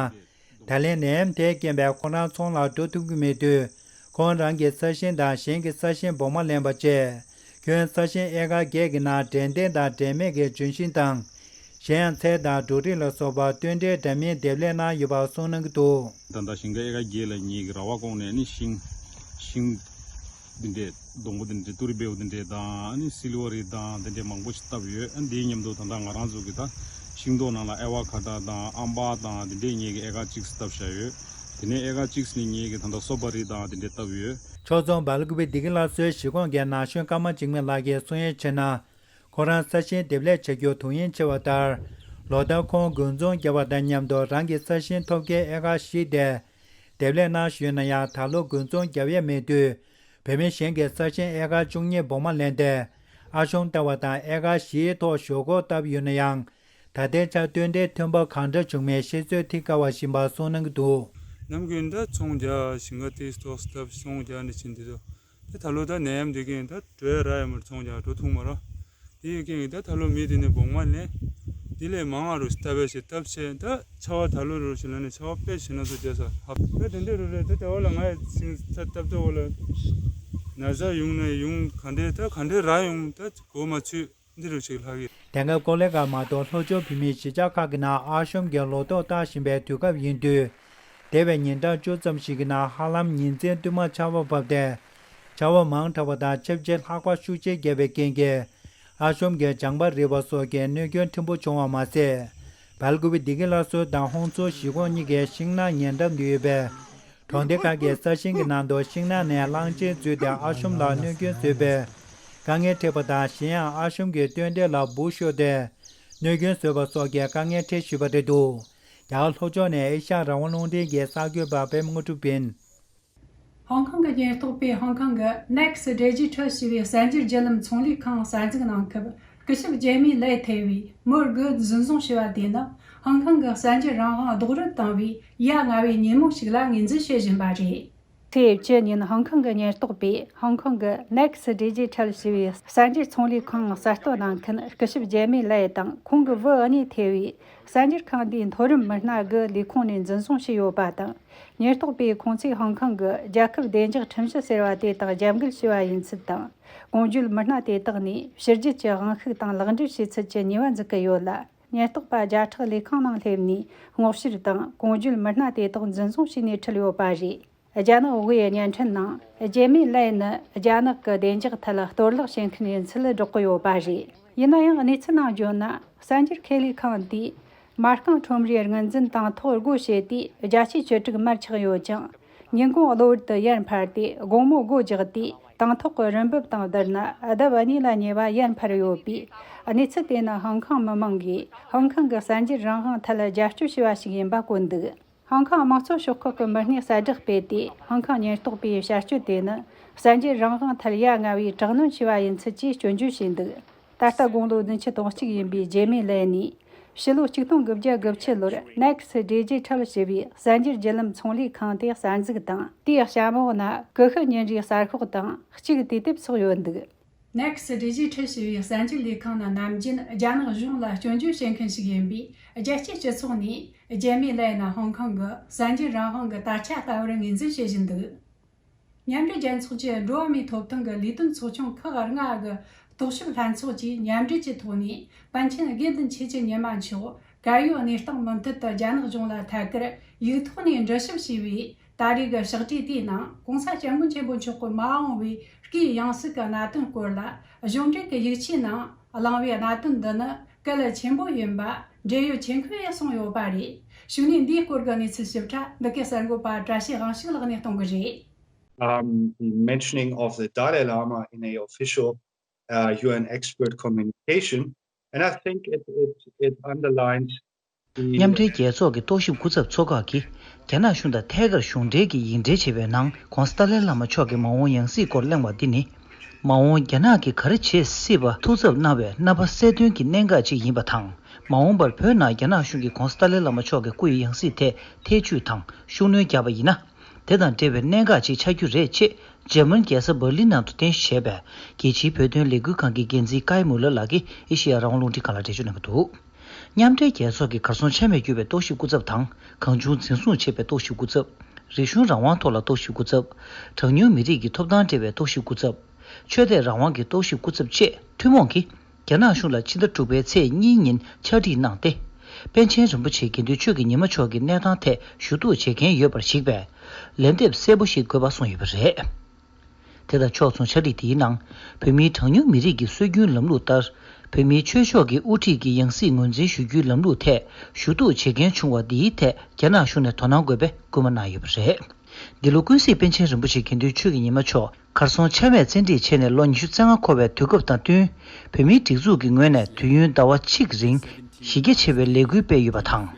ད་ལན་ནད་ཡམས་དེའི་རྐྱེན་པས་ཁོ་རང་ཚོང་ལ་འགྲོ་ཐུབ་ཀྱི་མེད་དུས། ཁོང་རང་གི་ས་ཞིང་དང་གཞན་གྱི་ས་ཞིང་བོགས་མ་ལེན་པ་བཅས། ཁྱོན་ས་ཞིང་ཨེ་ཀར་བརྒྱད་ཀྱི་ནང་འབྲས་ལྡན་དང་འབྲས་མེད་ཀྱི་ལྗོན་ཤིང་དང་། གཞན་ཡང་ཚལ་དང་འབྲུ་རིགས་ལ་སོགས་པ་སྟོན་འབྲས་འདྲ་མིན་འདེབས་ལས་གནང་ཡོད་པ་གསུངས་གནང་གི་འདུག། ད་ལྟ་ཞིང་ཁ་ཨེ་ཀར་བརྒྱད་ལ་ངེད་ཀྱི་ར་བ་བསྐོངས་ནས་ནི་ཤིང་ཤིང་། འདི་འདྲས་སྡོང་པོ་འདི་འདྲས་ཏུ་རི་བེའུ་འདི་འདྲས་དང་ཨ་ནི་སི་ལི་བ་རི་དང་འདི་འདྲས་མང་པོ་ཞིག་བཏབ་ཡོད། ཨ་ནི་འདིའི་མཉམ་དུ་ད་ལྟ་ང་རང་ཚོ་གི་ད་ཤིང་ཏོག་ནང་ལ་ཨེ་ཝ་ཁ་ཌ་དང་ཨམ་པ་དང་འདི་འདྲས་ངེད་ཀྱི་ཨེ་ཀར་གཅིག་བཏབ་བཞག་ཡོད། དེ་ནས་ཨེ་ཀར་གཅིག་ནས་ངེད་ཀྱི་ད་ལྟ་སོ་པ་རི་དང་འདི་འདྲས་བཏབ་ཡོད། ཆོས་རྫོང་སྦེལ་ཀུ་པེ་བདེ་སྐྱིད་སླར་གསོའི་གཞིས་ཁོངས་ཀྱི་ན་གཞོན་ཀརྨ་འཇིགས་མེད་ལགས་ཀྱིས་གསུང་ཡས་བྱས་ན། ཁོ་རང་ས་ཞིང་འདེབས་ལས་བྱ་རྒྱུར་དུས་ཡུན་ཆེ་བ་ལྟར། ལོ་ལྟར་ཁོང་དགུན་ཚོང་བརྒྱབ་པ་དང་མཉམ་དུ་རང་གི་ས་ཞིང་ཐོབ་སྐལ་ཨེ་ཀར་བཞི་དེ། འདེབས་ལས་གནང་བཞིན་ཡོད་ན་ཡང་ད་ལོ་དགུན་ཚོང་བརྒྱབ་ཡས་མེད་དུས། བོད་མི་གཞན་གྱི་ས་ཞིང་ཨེ་ཀར་བཅུ་གཉིས་བོགས་མ་ལེན་ཏེ། ཨ་ཤོམ་ལྟ་བ་དང་ཨེ་ཀར་བཞིའི་ཐོག་ཞོག་ཁོག་བཏབ་ཡོད་ན་ཡང་། ད་ལྟའི་ཆར་སྟོན་འབྲས་ཐོན་འབབ་གང་འདྲ་བྱུང་མིན་ཤེས་ཚོད་ཐིག་དཀའ་བ་ཞིག་ཡིན་པ་གསུངས་གནང་གི་འདུག། ནམ་རྒྱུན་ད་ཚོང་རྒྱག་ཞིང་ཁ་ཏོག་ཙམ་ཏོག་ཙམ་བཏབ་ཚོང་རྒྱག་འདི་བྱེད་འདི་ཚོ། ད་ད་ལོ་ད་ནད་ཡམས་འདི་གིན་ད་འགྲོ་ཡ་རག་ཡ་མ་རེད། ཚོང་རྒྱག་འགྲོ་ཐུབ་མ་རེད། དེ་ཡི་རྐྱེན་གྱིས་ད་ད་ལོ་མི་དེ་ནས་བོགས་མ་ལེན། དེ་ལས་མང་བ་རུ་ཞིག་བཏབ་པས་ཞེས་བཏབ་བྱས་ད་ཆར་པ་ད་ལོ་རུ་ཞིག་ལ་ནས་ཆར་པ་དཔེ་ཞེ་ན་ཚོ་རྒྱག་ས་ཧབ་ད་དེ་འདྲས་རུ་རེད། ད་དེ་བ་ལ་ང་ཡི་ཚིང་ཚ་བཏབ་ད་བ་ལ་ན་ཚ་ཡོང་ན་ཡོང་ག་འདྲས་ད་ག་འདྲས་རག་ཡོང་ད་གོ་མ་ཆོད་འདི་རུ་ཞིག་ལྷག་གི། དེང་སྐབས་ཀོ་ལི་གྷལ་མ་གཏོགས་ལྷོ་ཕྱོགས་བོད་མིའི་གཞིས་ཆགས་ཁག་གི་ནང་ཨ་ཤོམ་གྱི་ལོ་ཏོག་བཏགས་བཞིན་པའི་དུས་སྐབས་ཡིན་དུས། འདས་པའི་ཉིན་གྲངས་བཅུ་ཙམ་ཞིག་གི་ནང་ཧ་ལམ་ཉིན་མཚན་བསྟུད་མར་ཆར་པ་བབས་ཏེ། ཆར་པ་མང་དྲགས་པ་དང་ཆབས་ཅིག་ལྷགས་པ་ཤུགས་ཆེ་བརྒྱབ་པའི་རྐྱེན་གྱིས། ཨ་ཤོམ་གྱི་ལྗང་པ་རིལ་བ་སོགས་ཀྱི་གནོད་སྐྱོན་ཕྲན་བུ་བྱུང་བ་མ་ཟད། སྦེལ་ཀོབ་བདེ་སྐྱིད་སླར་གསོ་དང་ཧོང་ཚོ་གཞིས་ཁོངས་གཉིས་ཀྱི་ཤིང་ནགས་ཉེ་འགྲམ་དུ་ཡོད་པའི་གྲོང་སྡེ་ཁག་གི་ས་ཞིང་གི་ནང་དུ་ཤིང་ནགས་ནས་གླང་ཆེན་འཛུལ་ཏེ་ཨ་ཤོམ་ལ་གནོད་སྐྱོན་བཟོས་པའི་དཀའ་ངལ་འཕྲད་པ་དང་། གཞན་ཡང་ཨ་ཤོམ་གྱི་སྟོན་སྡེ་ལ་འབུ་ཤོར་ཏེ་གནོད་སྐྱོན་བཟོས་པ་སོགས་ཀྱི་དཀའ་ངལ་འཕྲད་བཞིན་པ་རེད་འདུག་རྒྱ་གར་ལྷོ་ཕྱོགས་ནས་ཨེ་ཤ་ཡ་རང་དབང་རླུང་འཕྲིན་གྱི་གསར་འགོད་པ་པད་མ་དངོས་གྲུབ་ཡིན། ཧོང་ཀོང་གི་ཉེན་རྟོག་པས་ཧོང་ཀོང་གི་Next Digital ཞེས་པའི་གསར་འགྱུར་བརྒྱུད་ལམ་ཚོང་ལས་ཁང་གསར་འཛུགས་གནང་སྐབས། སྐུ་ཞབས་ཇེ་མི་ལའེ་ཐེ་བའི་མི་དགུ་འཛིན་བཟུང་བྱས་པ་དེ་ནི་ཧོང་ཀོང་གི་གསར་འགྱུར་རང་དབང་རྡོག་རོལ་བཏང་བའི་ཡ་ང་བའི་ཉིན་མོ་ཞིག་ལ་ངོས་འཛིན་བྱེད་བཞིན་པ་རེད། ཚེས་བཅུ་ཉིན་ཧོང་ཀོང་གི་ཉེན་རྟོག་པས་ཧོང་ཀོང་གི་Next Digital ཞེས་པའི་གསར་འགྱུར་ཚོང་ལས་ཁང་གསར་གཏོད་གནང་མཁན་སྐུ་ཞབས་ཇེ་མི་ལའེ་དང་ཁོང་གི་བུ་ཨ་ནེ་ཐེ་བའི་གསར་འགྱུར་ཁང་འདིའི་མཐོ་རིམ་མི་སྣ་དགུ་ལས་ཁུངས་ནས་འཛིན་བཟུང་བྱས་ཡོད་པ་དང་། ཉེན་རྟོག་པས་ཁོང་ཚོས་ཧོང་ཀོང་གི་རྒྱལ་ཁབ་བདེ་འཇགས་ཁྲིམས་གཞི་ཟེར་བ་དེ་དང་རྒྱབ་འགལ་བྱས་པ་ཡིན་ཚུལ་དང་། གོང་བརྗོད་མི་སྣ་དེ་དག་ནས་ཕྱི་རྒྱལ་གྱི་དབང་ཤུགས་དང་ལེགས་འགྲུབ་བྱེད་ཚུལ་གྱི་ཉེས་པ་འཛུགས་ཀྱི་ཡོད་ལ། ཉེན་རྟོག་པ་བརྒྱ་ཕྲག་ལས་ཁང་ནང་སླེབས་ནས་སྔོག་བཤེར་དང་། གོང་བརྗོད་མི་སྣ་དེ་དག་འཛིན་བཟུང་བྱས་ནས་ཁྲིད་ཡོད་པ་རེད། རྒྱ་ནག་དབུས་བརྙན་འཕྲིན་ནང་ཇེ་མི་ལའེ་ནི་རྒྱ་ནག་གི་བདེ་འཇགས་ཐད་གཏོར་བརླག་བྱེད་མཁན་ཡིན་ཚུལ་སྒྲོག་གི་ཡོད་པ་རེད། ཡིན་ན་ཡང་གནས་ཚུལ་ནང་བརྗོད་ན། གསར་འགྱུར་ཁེ་ལས་ཁང་དེས་མ་རྐང་ཁྲོམ་རའི་དངུལ་འཛིན་དང་ཐོག་སྒོ་ཕྱེ་དུས། བརྒྱ་ཆའི་བཅུ་དྲུག་མར་ཆག་ཡོད་ཅིང་། ཉིན་གུང་གློ་བུར་དུ་ཡར་འཕར་ཏེ་དགོང་མོ་སྒོ་རྒྱག་དུས། དང་ཐོག་གི་རིན་འབབ་དང་བསྡུར་ན་ལྡབ་གཉིས་ལ་ཉེ་བ་ཡར་འཕར་ཡོད་པས། གནས་ཚུལ་དེ་ནི་ཧོང་ཀོང་མི་མང་གིས་ཧོང་ཀོང་གི་གསར་འགྱུར་རང་དབང་ཐད་རྒྱབ་སྐྱོར་བྱས་པ་ཞིག་ཡིན་པ་བཀོད་འདུག་ཧོང་ཀོང་དམངས་གཙོ་ཤོག་ཁག་གི་མི་སྣས་གསལ་བསྒྲགས་སྤེལ་ཏེ། ཧོང་ཀོང་ཉེན་རྟོག་པས་བྱ་སྤྱོད་དེ་ནི་གསར་འགྱུར་རང་དབང་ཐད་ཡ་ང་བའི་དྲག་གནོན་བྱས་པ་ཡིན་ཚུལ་གྱིས་སྐྱོན་བརྗོད་བྱས་འདུག་ད་ལྟ་དགུང་ལོ་བདུན་ཅུ་དོན་གཅིག་ཡིན་པའི་ཇེ་མི་ལའེ་ནི་ཕྱི་ལོ་ཆིག་སྟོང་དགུ་བརྒྱ་དགུ་བཅུ་ལོར་Next Digital ཞེས་པའི་གསར་འགྱུར་བརྒྱུད་ལམ་ཚོང་ལས་ཁང་དེ་གསར་འཛུགས་དང་། དེའི་ཞྭ་མོ་ན་ཀུ་ཤུ་བརྙན་རིས་གསར་ཤོག་དང་གཅིག་དུས་དེབ་སོགས་ཡོད་འདུག Next Digital ཞེས་པའི་གསར་འགྱུར་ལས་ཁང་ནི་ནམ་རྒྱུན་རྒྱ་ནག་གཞུང་ལ་སྐྱོན་བརྗོད་བྱེད་མཁན་ཞིག་ཡིན་པས། རྒྱལ་སྤྱིའི་སྤྱི་ཚོགས་ནས་ཇེ་མི་ལའེ་ནི་ཧོང་ཀོང་གི་གསར་འགྱུར་རང་དབང་གི་དར་ཆ་ལྟ་བུར་ངོས་འཛིན་བྱེད་བཞིན་འདུག་མཉམ་འབྲེལ་རྒྱལ་ཚོགས་ཀྱི་འགྲོ་བ་མིའི་ཐོབ་ཐང་གི་ལས་དོན་ཚོགས་ཆུང་ཁག་ལྔ་གི་རྟོག་ཞིབ་ལྷན་ཚོགས་ཀྱིས་མཉམ་འབྲེལ་གྱི་ཐོག་ནས། པཎ་ཆེན་དགེ་འདུན་ཆོས་ཀྱི་ཉི་མ་མཆོག་བཀལ་ཡོད་གནས་སྟངས་མུ་མཐུད་དུ་རྒྱ་ནག་གཞུང་ལ་ཐད་ཀར་ཡིག་ཐོག་ནས་འདྲི་ཞིབ་བྱས་པའི་ད་རེས་ཀྱི་ཕྱག་བྲིས་དེའི་ནང་། ྋགོང་ས་སྐྱབས་མགོན་ཆེན་པོ་མཆོག་གི་མ་འོངས་པའི་སྐུའི་ཡང་སྲིད་ཀྱི་གནད་དོན་སྐོར་ལ་གཞུང་འབྲེལ་གྱི་ཡིག་ཆའི་ནང་གླེང་བའི་གནད་དོན་འདི་ནི་གལ་ཆེན་པོ་ཡིན་པ་འབྲེལ་ཡོད་ཆེད་འཁོད་ཡང་གསུངས་ཡོད་པ་རེད། གཞུག་ནས་འདིའི་སྐོར་གྱི་གནས་ཚུལ་ཞིབ་ཕྲ་འདི་གའི་གསར་འགོད་པ་བཀྲ་ཤིས་དབང་ཕྱུག་ལགས་ནས་གཏོང་གི་རེད། Um, the mentioning of the Dalai Lama in a official uh, U N expert communication, and I think it, it, it underlines the མཉམ་འབྲེལ་རྒྱལ་ཚོགས་ཀྱི་རྟོག་ཞིབ་སྐུ་ཚབ་ཚོ་ཁག་གིས་རྒྱ་ནག་གཞུང་དང་ཐད་ཀར་གཞུང་འབྲེལ་གྱི་ཡིག་འབྲེལ་བྱས་པའི་ནང་། ྋགོང་ས་ཏཱ་ལའི་བླ་མ་མཆོག་གི་མ་འོངས་ཡང་སྲིད་སྐོར་གླེང་བ་འདི་ནི། མ་འོངས་རྒྱ་ནག་གིས་ག་རེ་བྱེད་སྲིད་པ་ཐུགས་འཚབ་གནང་བའི་རྣམ་པ་གསལ་སྟོན་གྱི་གནད་འགག་ཅིག་ཡིན་པ་དང་། མ་འོངས་པར་བོད་ནང་རྒྱ་ནག་གཞུང་གིས་ྋགོང་ས་ཏཱ་ལའི་བླ་མ་མཆོག་གི་སྐུ་ཡི་ཡང་སྲིད་ཐད་ཐེ་བྱུས་དང་ཤུགས་སྣོན་བརྒྱབ་པ་ཡིན་ན། དེ་དང་འབྲེལ་བའི་གནད་འགག་ཅིག་ཆགས་རྒྱུ་རེད་ཅེས་འཇར་མན་རྒྱལ་ས་འབར་ལིན་ནང་དུ་རྟེན་གཞི་བྱས་པའི་རྒྱལ་སྤྱིའི་བོད་དོན་ལས་འགུལ་ཁང་གི་འགན་འཛིན་ཀའི་མུ་ལར་ལགས་ཀྱིས་ཨེ་ཤེ་ཡ་རང་དབང་རླུང་འཕྲིན་ཁང་ལ་འགྲེལ་བརྗོད་གནང་གི་འདུག་མཉམ་འབྲེལ་རྒྱལ་ཚོགས་ཀྱི་གར་སོང་ཆ་མེད་བསྐྱུར་བའི་རྟོག་ཞིབ་སྐུ་ཚབ་དང་། གང་བྱུང་འཛིན་བཟུང་བྱས་པའི་རྟོག་ཞིབ་སྐུ་ཚབ། རིག་གཞུང་རང་དབང་ཐོག་ལ་རྟོག་ཞིབ་སྐུ་ཚབ། གྲངས་ཉུང་མི་རིགས་ཀྱི་ཐོབ་ཐང་འབྲེལ་བའི་རྟོག་ཞིབ་སྐུ་ཚབ། ཆོས་དད་རང་དབང་གི་རྟོག་ཞིབ་སྐུ་ཚབ་བཅས་ཐུན་མོང་གིས། རྒྱ་ནག་གཞུང་ལ་ཕྱི་ཟླ་དྲུག་པའི་ཚེས་གཉིས་ཉིན་ཕྱག་བྲིས་གནང་སྟེ། པཎ་ཆེན་རིན་པོ་ཆེ་དགེ་འདུན་ཆོས་ཀྱི་ཉི་མ་མཆོག་གི་གནས་སྟངས་ཐད་ཞུ་གཏུག་བྱེད་མཁན་ཡོད་པར་གཞིགས་པའི་ལན་འདེབས་གསལ་པོ་ཞིག་དགོས་པ་གསུངས་ཡོད་པ་རེད། དེ་དང་ཕྱོགས་མཚུངས་ཕྱག་བྲིས་དེའི་ནང་། བོད་མིའི་གྲངས་ཉུང་མི་རིགས་ཀྱི་སྲོལ་རྒྱུན་ལམ་ལུགས་ལྟར། བོད་མིའི་ཆོས་ཕྱོགས་ཀྱི་དབུ་ཁྲིད་ཀྱི་ཡང་སྲིད་ངོས་འཛིན་ཞུ་རྒྱུའི་ལམ་ལུགས་ཐད་ཞུ་གཏུག་བྱེད་མཁན་བྱུང་བ་འདིའི་ཐད་རྒྱ་ནག་གཞུང་ནས་དོ་སྣང་དགོས་པའི་སྐུལ་མ་གནང་ཡོད་པ་རེད། འདི་ལོ་ཀུན་གཟིགས་པཎ་ཆེན་རིན་པོ་ཆེ་དགེ་འདུན་ཆོས་ཀྱི་ཉི་མ་མཆོག་གར་སོང་ཆ་མེད་བཙན་ཁྲིད་བྱས་ནས་ལོ་ཉི་ཤུ་རྩ་ལྔ་འཁོར་བའི་དུས་སྐབས་དང་བསྟུན། བོད་མིའི་སྒྲིག་འཛུགས་ཀྱི་ངོས་ནས་དུས་ཡུན་ཟླ་བ་གཅིག་རིང་གཞི་རྒྱ་ཆེ་བའི་ལས་འགུལ་སྤེལ་ཡོད་པ་དང་།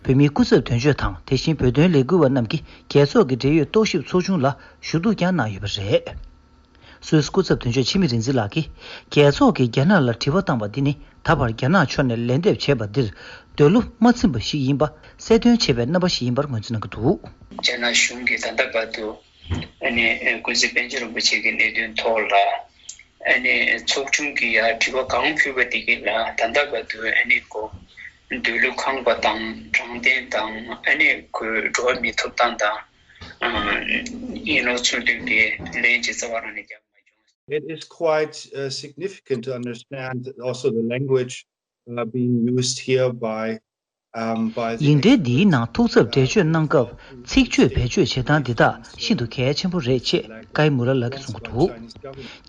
བོད་མིའི་སྐུ་ཚབ་དོན་གཅོད་དང་། དེ་བཞིན་བོད་དོན་ལས་འགུལ་བ་རྣམས་ཀྱིས་རྒྱལ་ཚོགས་ཀྱི་འབྲེལ་ཡོད་རྟོག་ཞིབ་ཚོགས་ཆུང་ལ་ཞུ་གཏུག་ཀྱང་གནང་ཡོད་པ་རེད། སུད་སི་སྐུ་ཚབ་དོན་གཅོད་འཆི་མེད་རིག་འཛིན་ལགས་ཀྱིས། རྒྱལ་ཚོགས་ཀྱིས་རྒྱ་ནག་ལ་དྲི་བ་བཏང་བ་འདི་ནི། ད་བར་རྒྱ་ནག་ཕྱོགས་ནས་ལན་འདེབས་བྱས་པ་འདིར། འདོད་བློ་མ་ཚིམ་པ་ཞིག་ཡིན་པ་གསལ་སྟོན་བྱེད་པའི་རྣམ་པ་ཞིག་ཡིན་པར་ངོས་འཛིན་གནང་གི་འདུག་རྒྱ་ནག་གཞུང་གིས་ད་ལྟ་བར་དུ། ཨ་ནི་ཀུན་གཟིགས་པཎ་ཆེན་རིན་པོ་ཆེ་གི་གནད་དོན་ཐོག་ལ། ཨ་ནི་ཚོགས་ཆུང་གིས་ཡར་དྲི་བ་གང་ཕུལ་བ་དེ་གི་ལ་ད་ལྟ་བར་དུ་ཨ་ནི་ཁོ་འདོད་བློ་ཁེངས་པ་དང་དྲང་བདེན་དང་ཨ་ནི་ཁོའི་འགྲོ་བ་མིའི་ཐོབ་ཐང་དང་། ཨ་ཡིན་ནོ་ཚུལ་མཐུན་གྱི་ལན་ཇི་ཙམ་བ་རང་ནས་རྒྱག་མ་བྱུང་། It is quite uh, significant to understand also the language uh, being used here by ཡིག་འབྲེལ་འདིའི་ནང་ཐུགས་འཚབ་འགྲེལ་བརྗོད་གནང་སྐབས། ཚིག་བརྗོད་བེད་སྤྱོད་བྱེད་སྟངས་འདི་དག་ཤིན་ཏུ་གལ་ཆེན་པོ་རེད་ཅེས་ཀའི་མུ་ལ་ལགས་ཀྱིས་གསུང་གི་འདུག་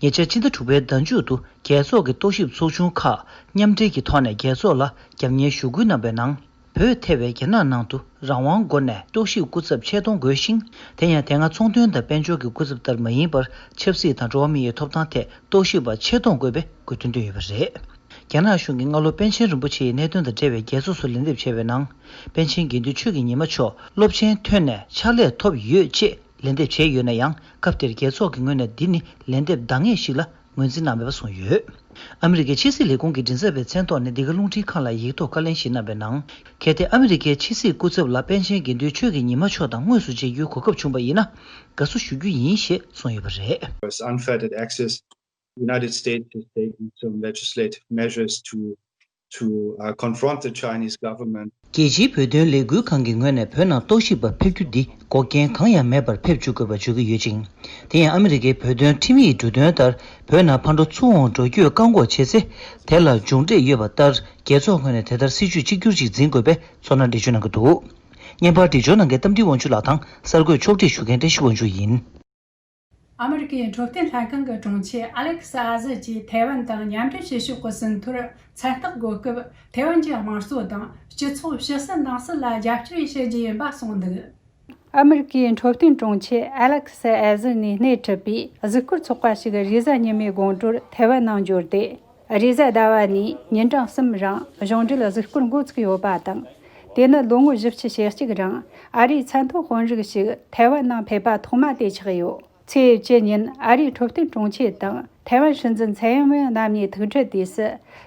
ཉེ་ཆར་ཕྱི་ཟླ་དྲུག་པའི་ཟླ་མཇུག་ཏུ་རྒྱལ་ཚོགས་ཀྱི་རྟོག་ཞིབ་ཚོགས་ཆུང་ཁག་མཉམ་འབྲེལ་གྱི་ཐོག་ནས་རྒྱལ་ཚོགས་ལ་རྒྱབ་གཉེར་ཞུ་སྐུལ་གནང་བའི་ནང་། བོད་ཐེ་བའི་རྒྱ་ནག་ནང་དུ་རང་དབང་སྒོ་ནས་རྟོག་ཞིབ་སྐུ་ཚབ་ཆེད་གཏོང་དགོས་ཤིང་། དེ་ཡང་དེ་སྔ་ཚོང་དོན་དང་དཔལ་འབྱོར་གྱི་སྐུ་ཚབ་ལྟར་མ་ཡིན་པར། ཆབ་སྲིད་དང་འགྲོ་བ་མི་ཡི་ཐོབ་ཐང་ཐད་རྟོག་ཞིབ་པ་ཆེད་གཏོང་དགོས་པའི་དགོས་འདུན་བཏོན་ཡོད་པ་རེད། རྒྱ་ནག་གཞུང་གིས་སྔ་ལོ་པཎ་ཆེན་རིན་པོ་ཆེའི་གནད་དོན་དང་འབྲེལ་བའི་རྒྱལ་ཚོགས་སུ་ལན་འདེབས་བྱས་པའི་ནང་། པཎ་ཆེན་དགེ་འདུན་ཆོས་ཀྱི་ཉི་མ་མཆོག་སློབ་ཆེན་ཐོན་ནས་ཕྱག་ལས་ཐོབ་ཡོད་ཅེས་ལན་འདེབས་བྱས་ཡོད་ན་ཡང་། སྐབས་དེར་རྒྱལ་ཚོགས་ཀྱི་ངོས་ནས་འདི་ནི་ལན་འདེབས་འདང་ངེས་ཤིག་ལ་ངོས་འཛིན་གནང་མེད་པ་གསུངས་ཡོད། ཨ་མི་རི་ཀའི་ཕྱི་སྲིད་ལས་ཁུངས་ཀྱི་མགྲིན་ཚབ་པའི་མཚན་ཐོག་ནས་འདི་ག་རླུང་འཕྲིན་ཁང་ལ་ཡིག་ཐོག་བཀའ་ལན་ཞིག་གནང་བའི་ནང་། གལ་ཏེ་ཨ་མི་རི་ཀའི་ཕྱི་སྲིད་སྐུ་ཚབ་ལ་པཎ་ཆེན་དགེ་འདུན་ཆོས་ཀྱི་ཉི་མ་མཆོག་དང་དངོས་སུ་མཇལ་རྒྱུའི་གོ་སྐབས་བྱུང་བ་ཡིན་ན། དགའ་བསུ་ཞུ་རྒྱུ་ཡིན་ཞེས་གསུངས་ཡོད་པ་རེད། With unfettered access, the United States has taken some legislative measures to to uh, confront the Chinese government. རྒྱལ་སྤྱིའི་བོད་དོན་ལས་འགུལ་ཁང་གི་ངོས་ནས་བོད་ནང་རྟོག་ཞིབ་པ་ཕེབས་རྒྱུ་འདི་འགོག་རྐྱེན་གང་ཡང་མེད་པར་ཕེབས་བཅུག་དགོས་པ་བརྗོད་ཀྱི་ཡོད་ཅིང་། དེ་ཡང་ཨ་མི་རི་ཀའི་བོད་དོན་ཁྲིམས་ཡིག་འབྲུ་དོན་ལྟར། བོད་ནང་ཕར་འགྲོ་ཚུར་འོང་འགྲོ་སྐྱོད་བཀག་འགོག་བྱེད་ཚེ། དེ་ལ་མཇུག་འབྲས་ཡོད་པ་ལྟར། རྒྱལ་ཚོགས་ངོས་ནས་དེ་ལྟར་སྲིད་ཇུས་གཅིག་གྱུར་ཅིག་འཛིན་དགོས་པའི་ཚོར་སྣང་འགྲེལ་བརྗོད་གནང་གི་འདུག་བརྙན་པར་འགྲེལ་བརྗོད་གནང་མཁན་རྟ་མགྲིན་དབང་ཕྱུག་ལགས་དང་། གསར་འགོད་ཕྱོགས་སྒྲིག་ཞུ་མཁན་བཀྲ་ཤིས་དབང་ཕྱུག་ཡིན། ཨ་མི་རི་ཀའི་འཕྲོད་བསྟེན་ལྷན་ཁང་གི་དྲུང་ཆེ་ཨ་ལེག་སི་ཨ་ཟི་གྱིས་ཐའེ་ཝན་དང་མཉམ་འབྲེལ་བྱེད་ཕྱོགས་ཀྱི་ཟིན་ཐོར་མཚན་རྟགས་འགོད་སྐབས། ཐའེ་ཝན་གྱི་དམངས་གཙོ་དང་སྤྱི་ཚོགས་ཕྱི་སྲིད་ནང་སྲིད་ལ་རྒྱབ་སྐྱོར་བྱེད་རྒྱུ་ཡིན་པ་གསུངས་འདུག་ཨ་མི་རི་ཀའི་འཕྲོད་བསྟེན་དྲུང་ཆེ་ཨ་ལེག་སི་ཨ་ཟི་ནས་སྣེ་ཁྲིད་པའི་གཟིགས་སྐོར་ཚོགས་པ་ཞིག་རེས་གཟའ་ཉི་མའི་དགོང་དྲོར་ཐའེ་ཝན་ནང་འབྱོར་ཏེ། རེས་གཟའ་ཟླ་བ་ནས་ཉིན་གྲངས་གསུམ་རིང་གཞུང་འབྲེལ་གཟིགས་སྐོར་འགོ་ཚུགས་ཡོད་པ་དང་། དེ་ནི་ལོ་ངོ་བཞི་བཅུ་ཞེ་གཅིག་རིང་ཨ་རིའི་ཚད་མཐོ་དཔོན་རིགས་ཤིག་ཐའེ་ཝན་ནང་ཕེབས་པ་ཐོག་མ་དེ་ཆགས་ཡོད། ཚེས་བཅུ་ཉིན་ཨ་རིའི་འཕྲོད་བསྟེན་དྲུང་ཆེ་དང་ཐའེ་ཝན་སྲིད་འཛིན་ཚའེ་ཡིན་ཝེན་རྣམ་གཉིས་ཐུག་འཕྲད་དུས་སུ།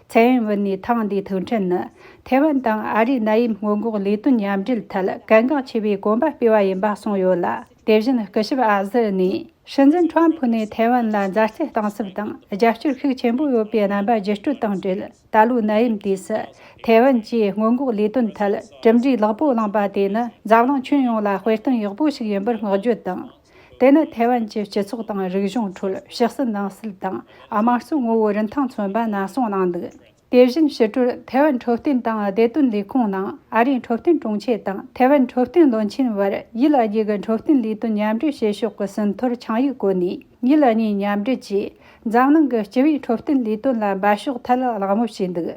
ཚའེ་ཡིན་ཝེན་ནས་ཐེངས་འདིའི་ཐུག་འཕྲད་ནི་ཐའེ་ཝན་དང་ཨ་རིའི་ནད་ཡམས་སྔོན་འགོག་ལས་དོན་མཉམ་འབྲེལ་ཐད་གལ་འགངས་ཆེ་བའི་གོམ་པ་སྤོས་པ་ཡིན་པ་གསུངས་ཡོད་ལ། དེ་བཞིན་སྐུ་ཞབས་ཨ་ཟི་ནས། སྲིད་འཛིན་ཁྲོམ་ཕུ་ནས་ཐའེ་ཝན་ལ་མཛའ་བརྩེ་གཏིང་ཟབ་དང་རྒྱབ་སྐྱོར་ཤུགས་ཆེན་པོ་ཡོད་པའི་རྣམ་པ་བརྗེ་སྤྲོད་དང་འབྲེལ། ད་ལོའི་ནད་ཡམས་དུས་སུ་ཐའེ་ཝན་གྱིས་སྔོན་འགོག་ལས་དོན་ཐད་གྲུབ་འབྲས་ལེགས་པོ་བླངས་པ་དེ་ནི་འཛམ་གླིང་ཁྱོན་ཡོངས་ལ་དཔེ་སྟོན་ཡག་པོ་ཞིག་ཡིན་པར་བསྔགས་བརྗོད་དང་། དེ་ནི་ཐའེ་ཝན་གྱི་སྤྱི་ཚོགས་དང་རིག་གཞུང་ཁྲོད་ཕྱི་སྲིད་ནང་སྲིད་དང་དམངས་གཙོའི་ངོ་བོ་རིན་ཐང་མཚོན་པ་ནན་གསུངས་གནང་འདུག་དེ་བཞིན་ཕྱི་དྲོར་ཐའེ་ཝན་འཕྲོད་བསྟེན་དང་བདེ་དོན་ལས་ཁུངས་ནང་ཨ་རིའི་འཕྲོད་བསྟེན་དྲུང་ཆེ་དང་ཐའེ་ཝན་འཕྲོད་བསྟེན་བློན་ཆེན་བར་ཡུལ་གཉིས་ཀྱི་འཕྲོད་བསྟེན་ལས་དོན་མཉམ་འབྲེལ་བྱེད་ཕྱོགས་ཀྱི་ཟིན་ཐོར་ཆིངས་ཡིག་བཀོད་ནས། ཡུལ་གཉིས་མཉམ་འབྲེལ་གྱིས་འཛམ་གླིང་གི་སྤྱི་པའི་འཕྲོད་བསྟེན་ལས་དོན་ལ་འབད་ཕྱོགས་ཐད་གླེང་མོལ་བྱས་འདུག་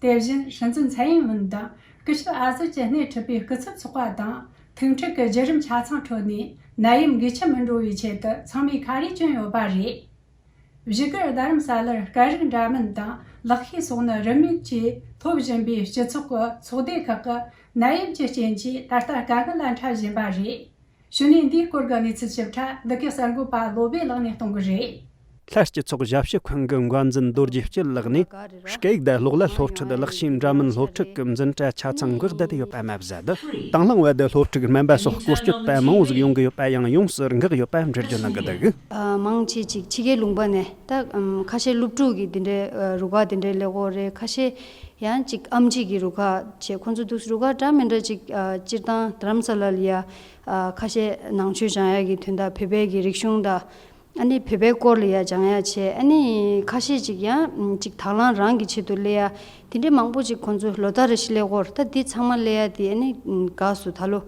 དེ་བཞིན་སྲིད་འཛིན་ཚའེ་ཡིན་ཝུན་དང་སྐུ་ཞབས་ཨ་ཟི་བཅས་སྣེ་ཁྲིད་པའི་སྐུ་ཚབ་ཚོགས་པ་དང་ཐུག་འཕྲད་ཀྱི་བརྒྱུད་རིམ་ཆ་ཚང་ཁྲོད་ནས་ནད་ཡམས་འགོས་མཆེད་མི་འགྲོ་བའི་ཆེད་དུ་ཚང་མས་ཁ་རས་གྱོན་ཡོད་པ་རེད། བཞུགས་སྒར་རྡ་རམ་ས་ལར་སྐད་རིགས་འདྲ་མིན་དང་ལག་ཤེས་སོགས་ནི་རིན་མེད་ཀྱིས་ཐོབ་བཞིན་པའི་སྤྱི་ཚོགས་ཀྱི་ཚོགས་སྡེ་ཁག་གི་ནད་ཡམས་ཀྱི་རྐྱེན་གྱིས་ད་ལྟ་དཀའ་ངལ་ལ་འཕྲད་བཞིན་པ་རེད། གཞུག་ནས་འདིའི་སྐོར་གྱི་གནས་ཚུལ་ཞིབ་ཕྲ་འདི་གའི་གསར་འགོད་པ་བློ་བྷེ་ལགས་ནས་གཏོང་གི་རེད། ལྷ་སྤྱི་ཚོགས་ཞབས་ཞུ་ཁང་གི་འགོ་འཛིན་རྡོ་རྗེ་སྐྱིད་ལགས་ནས། སྐད་ཡིག་དང་གློག་ཀླད་སློབ་ཁྲིད་ལག་ཤེས་འདྲ་མིན་སློབ་ཁྲིད་ཀྱི་འཛིན་གྲྭ་ཆ་ཚང་འགོ་བསྡད་དེ་ཡོད་པ་མ་ཟད། དང་བླངས་བར་དུ་སློབ་ཕྲུག་སྨན་པ་སོགས་སྐོར་སྐྱོད་པ་མང་བོ་ཟིག་ཡོང་གི་ཡོད་པ་ཡང་ཡོངས་སུ་འགག་ཡོད་པ་འགྲེལ་བརྗོད་གནང་གི་འདུག་ཨ། མང་ཆེ་ཅིག་ཕྱི་རྒྱལ་ལུང་པ་ནས་ད་ཨམ་ཁ་ཤས་སློབ་ཕྲུག་གི་དེ་འདྲའི་ཨ་རུ་ཁག་དེ་འདྲའི་ལས་ཀོ་རེད། ཁ་ཤས་ཡང་ཅིག་ཨེམ་ཆི་གི་རུ་ཁག་བྱས། ཁོང་ཚོ་འདུག་རུ་ཁག་འདྲ་མི་འདྲ་ཅིག་ཨ་སྤྱིར་བཏང་རྡ་རམ་ས་ལ་ལ་ཡ་ཨ་ཁ་ཤས་ནང་ཆོས་སྦྱང་ཡ་གི་དོན་དག་བོད་པའི་གི་རིག་གཞུང་དང་། ཨ་ནི་བོད་པའི་སྐོར་ལ་ཡ་སྦྱང་ཡ་བྱས། ཨ་ནི་ཁ་ཤས་ཅིག་ཡང་ཅིག་དང་བླངས་རང་གི་ཆེད་དུ་སླེབས་ཡ་དེ་འདྲའི་མང་པོ་ཅིག་ཁོང་ཚོ་ལོ་ལྟར་རེ་བཞིན་སླེབས་ཀྱི་ཡོད་རེད། ད་འདི་ཚང་མ་སླེབས་ཡ་དེ་ཨ་ནི་དགའ་སོང་ད་ལོ།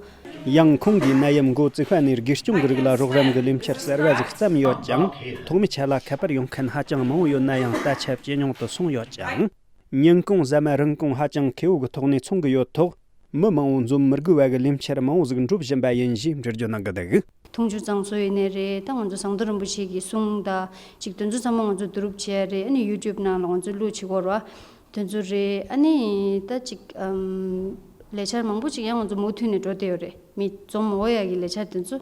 ཡང་ཁོང་གིས་ནད་ཡམས་འགོ་བཙུགས་པ་ནས་དགེ་སྐྱོང་གི་རིགས་ལ་རོགས་རམ་གྱི་ལས་འཆར་གསར་བ་ཟིག་བརྩམས་ཡོད་ཀྱང་། ཐོག་མའི་ཆ་ལ་ཁ་པར་ཡོང་མཁན་ཧ་ཅང་མང་བོ་ཡོད་ན་ཡང་ད་ཆ་ཇེ་ཉུང་དུ་སོང་ཡོད་ཀྱང་། ཉིན་གུང་ཟ་མ་རིན་གོང་ཧ་ཅང་ཁེ་པོ་གི་ཐོག་ནས་འཚོང་གི་ཡོད་ཐོག་མི་མང་བོ་འཛོམས་མི་དགོས་པ་གི་ལས་འཆར་མང་བོ་ཟིག་འགྲུབ་བཞིན་པ་ཡིན་ཞེས་འགྲེལ་བརྗོད་གནང་གི་འདུག་འཐུང་ཆུ་གཙང་བཟོ་ཡིན་ནའི་རེད། ད་ང་ཚོ་ཟངས་མདོག་རིན་པོ་ཆེ་གི་གསུང་དང་ཅིག་དེ་ཚོ་ཚང་མ་ང་ཚོ་བསྡུ་རུབ་བྱས་རེད། ཨ་ནི་ཡུ་ཊུབ་ནང་ལ་ང་ཚོ་བླུགས་བྱེད་དགོས་རེད་བ། དེ་ཚོ་རེད། ཨ་ནི་ད་ཅིག་ཨམ་ལས་འཆར་མང་པོ་ཅིག་ཡང་ང་ཚོ་མུ་མཐུད་ནས་འགྲོ་བསྡད་ཡོད་རེད། མི་འཛོམས་མི་དགོས་ཡ་གི་ལས་འཆར་དེ་ཚོ།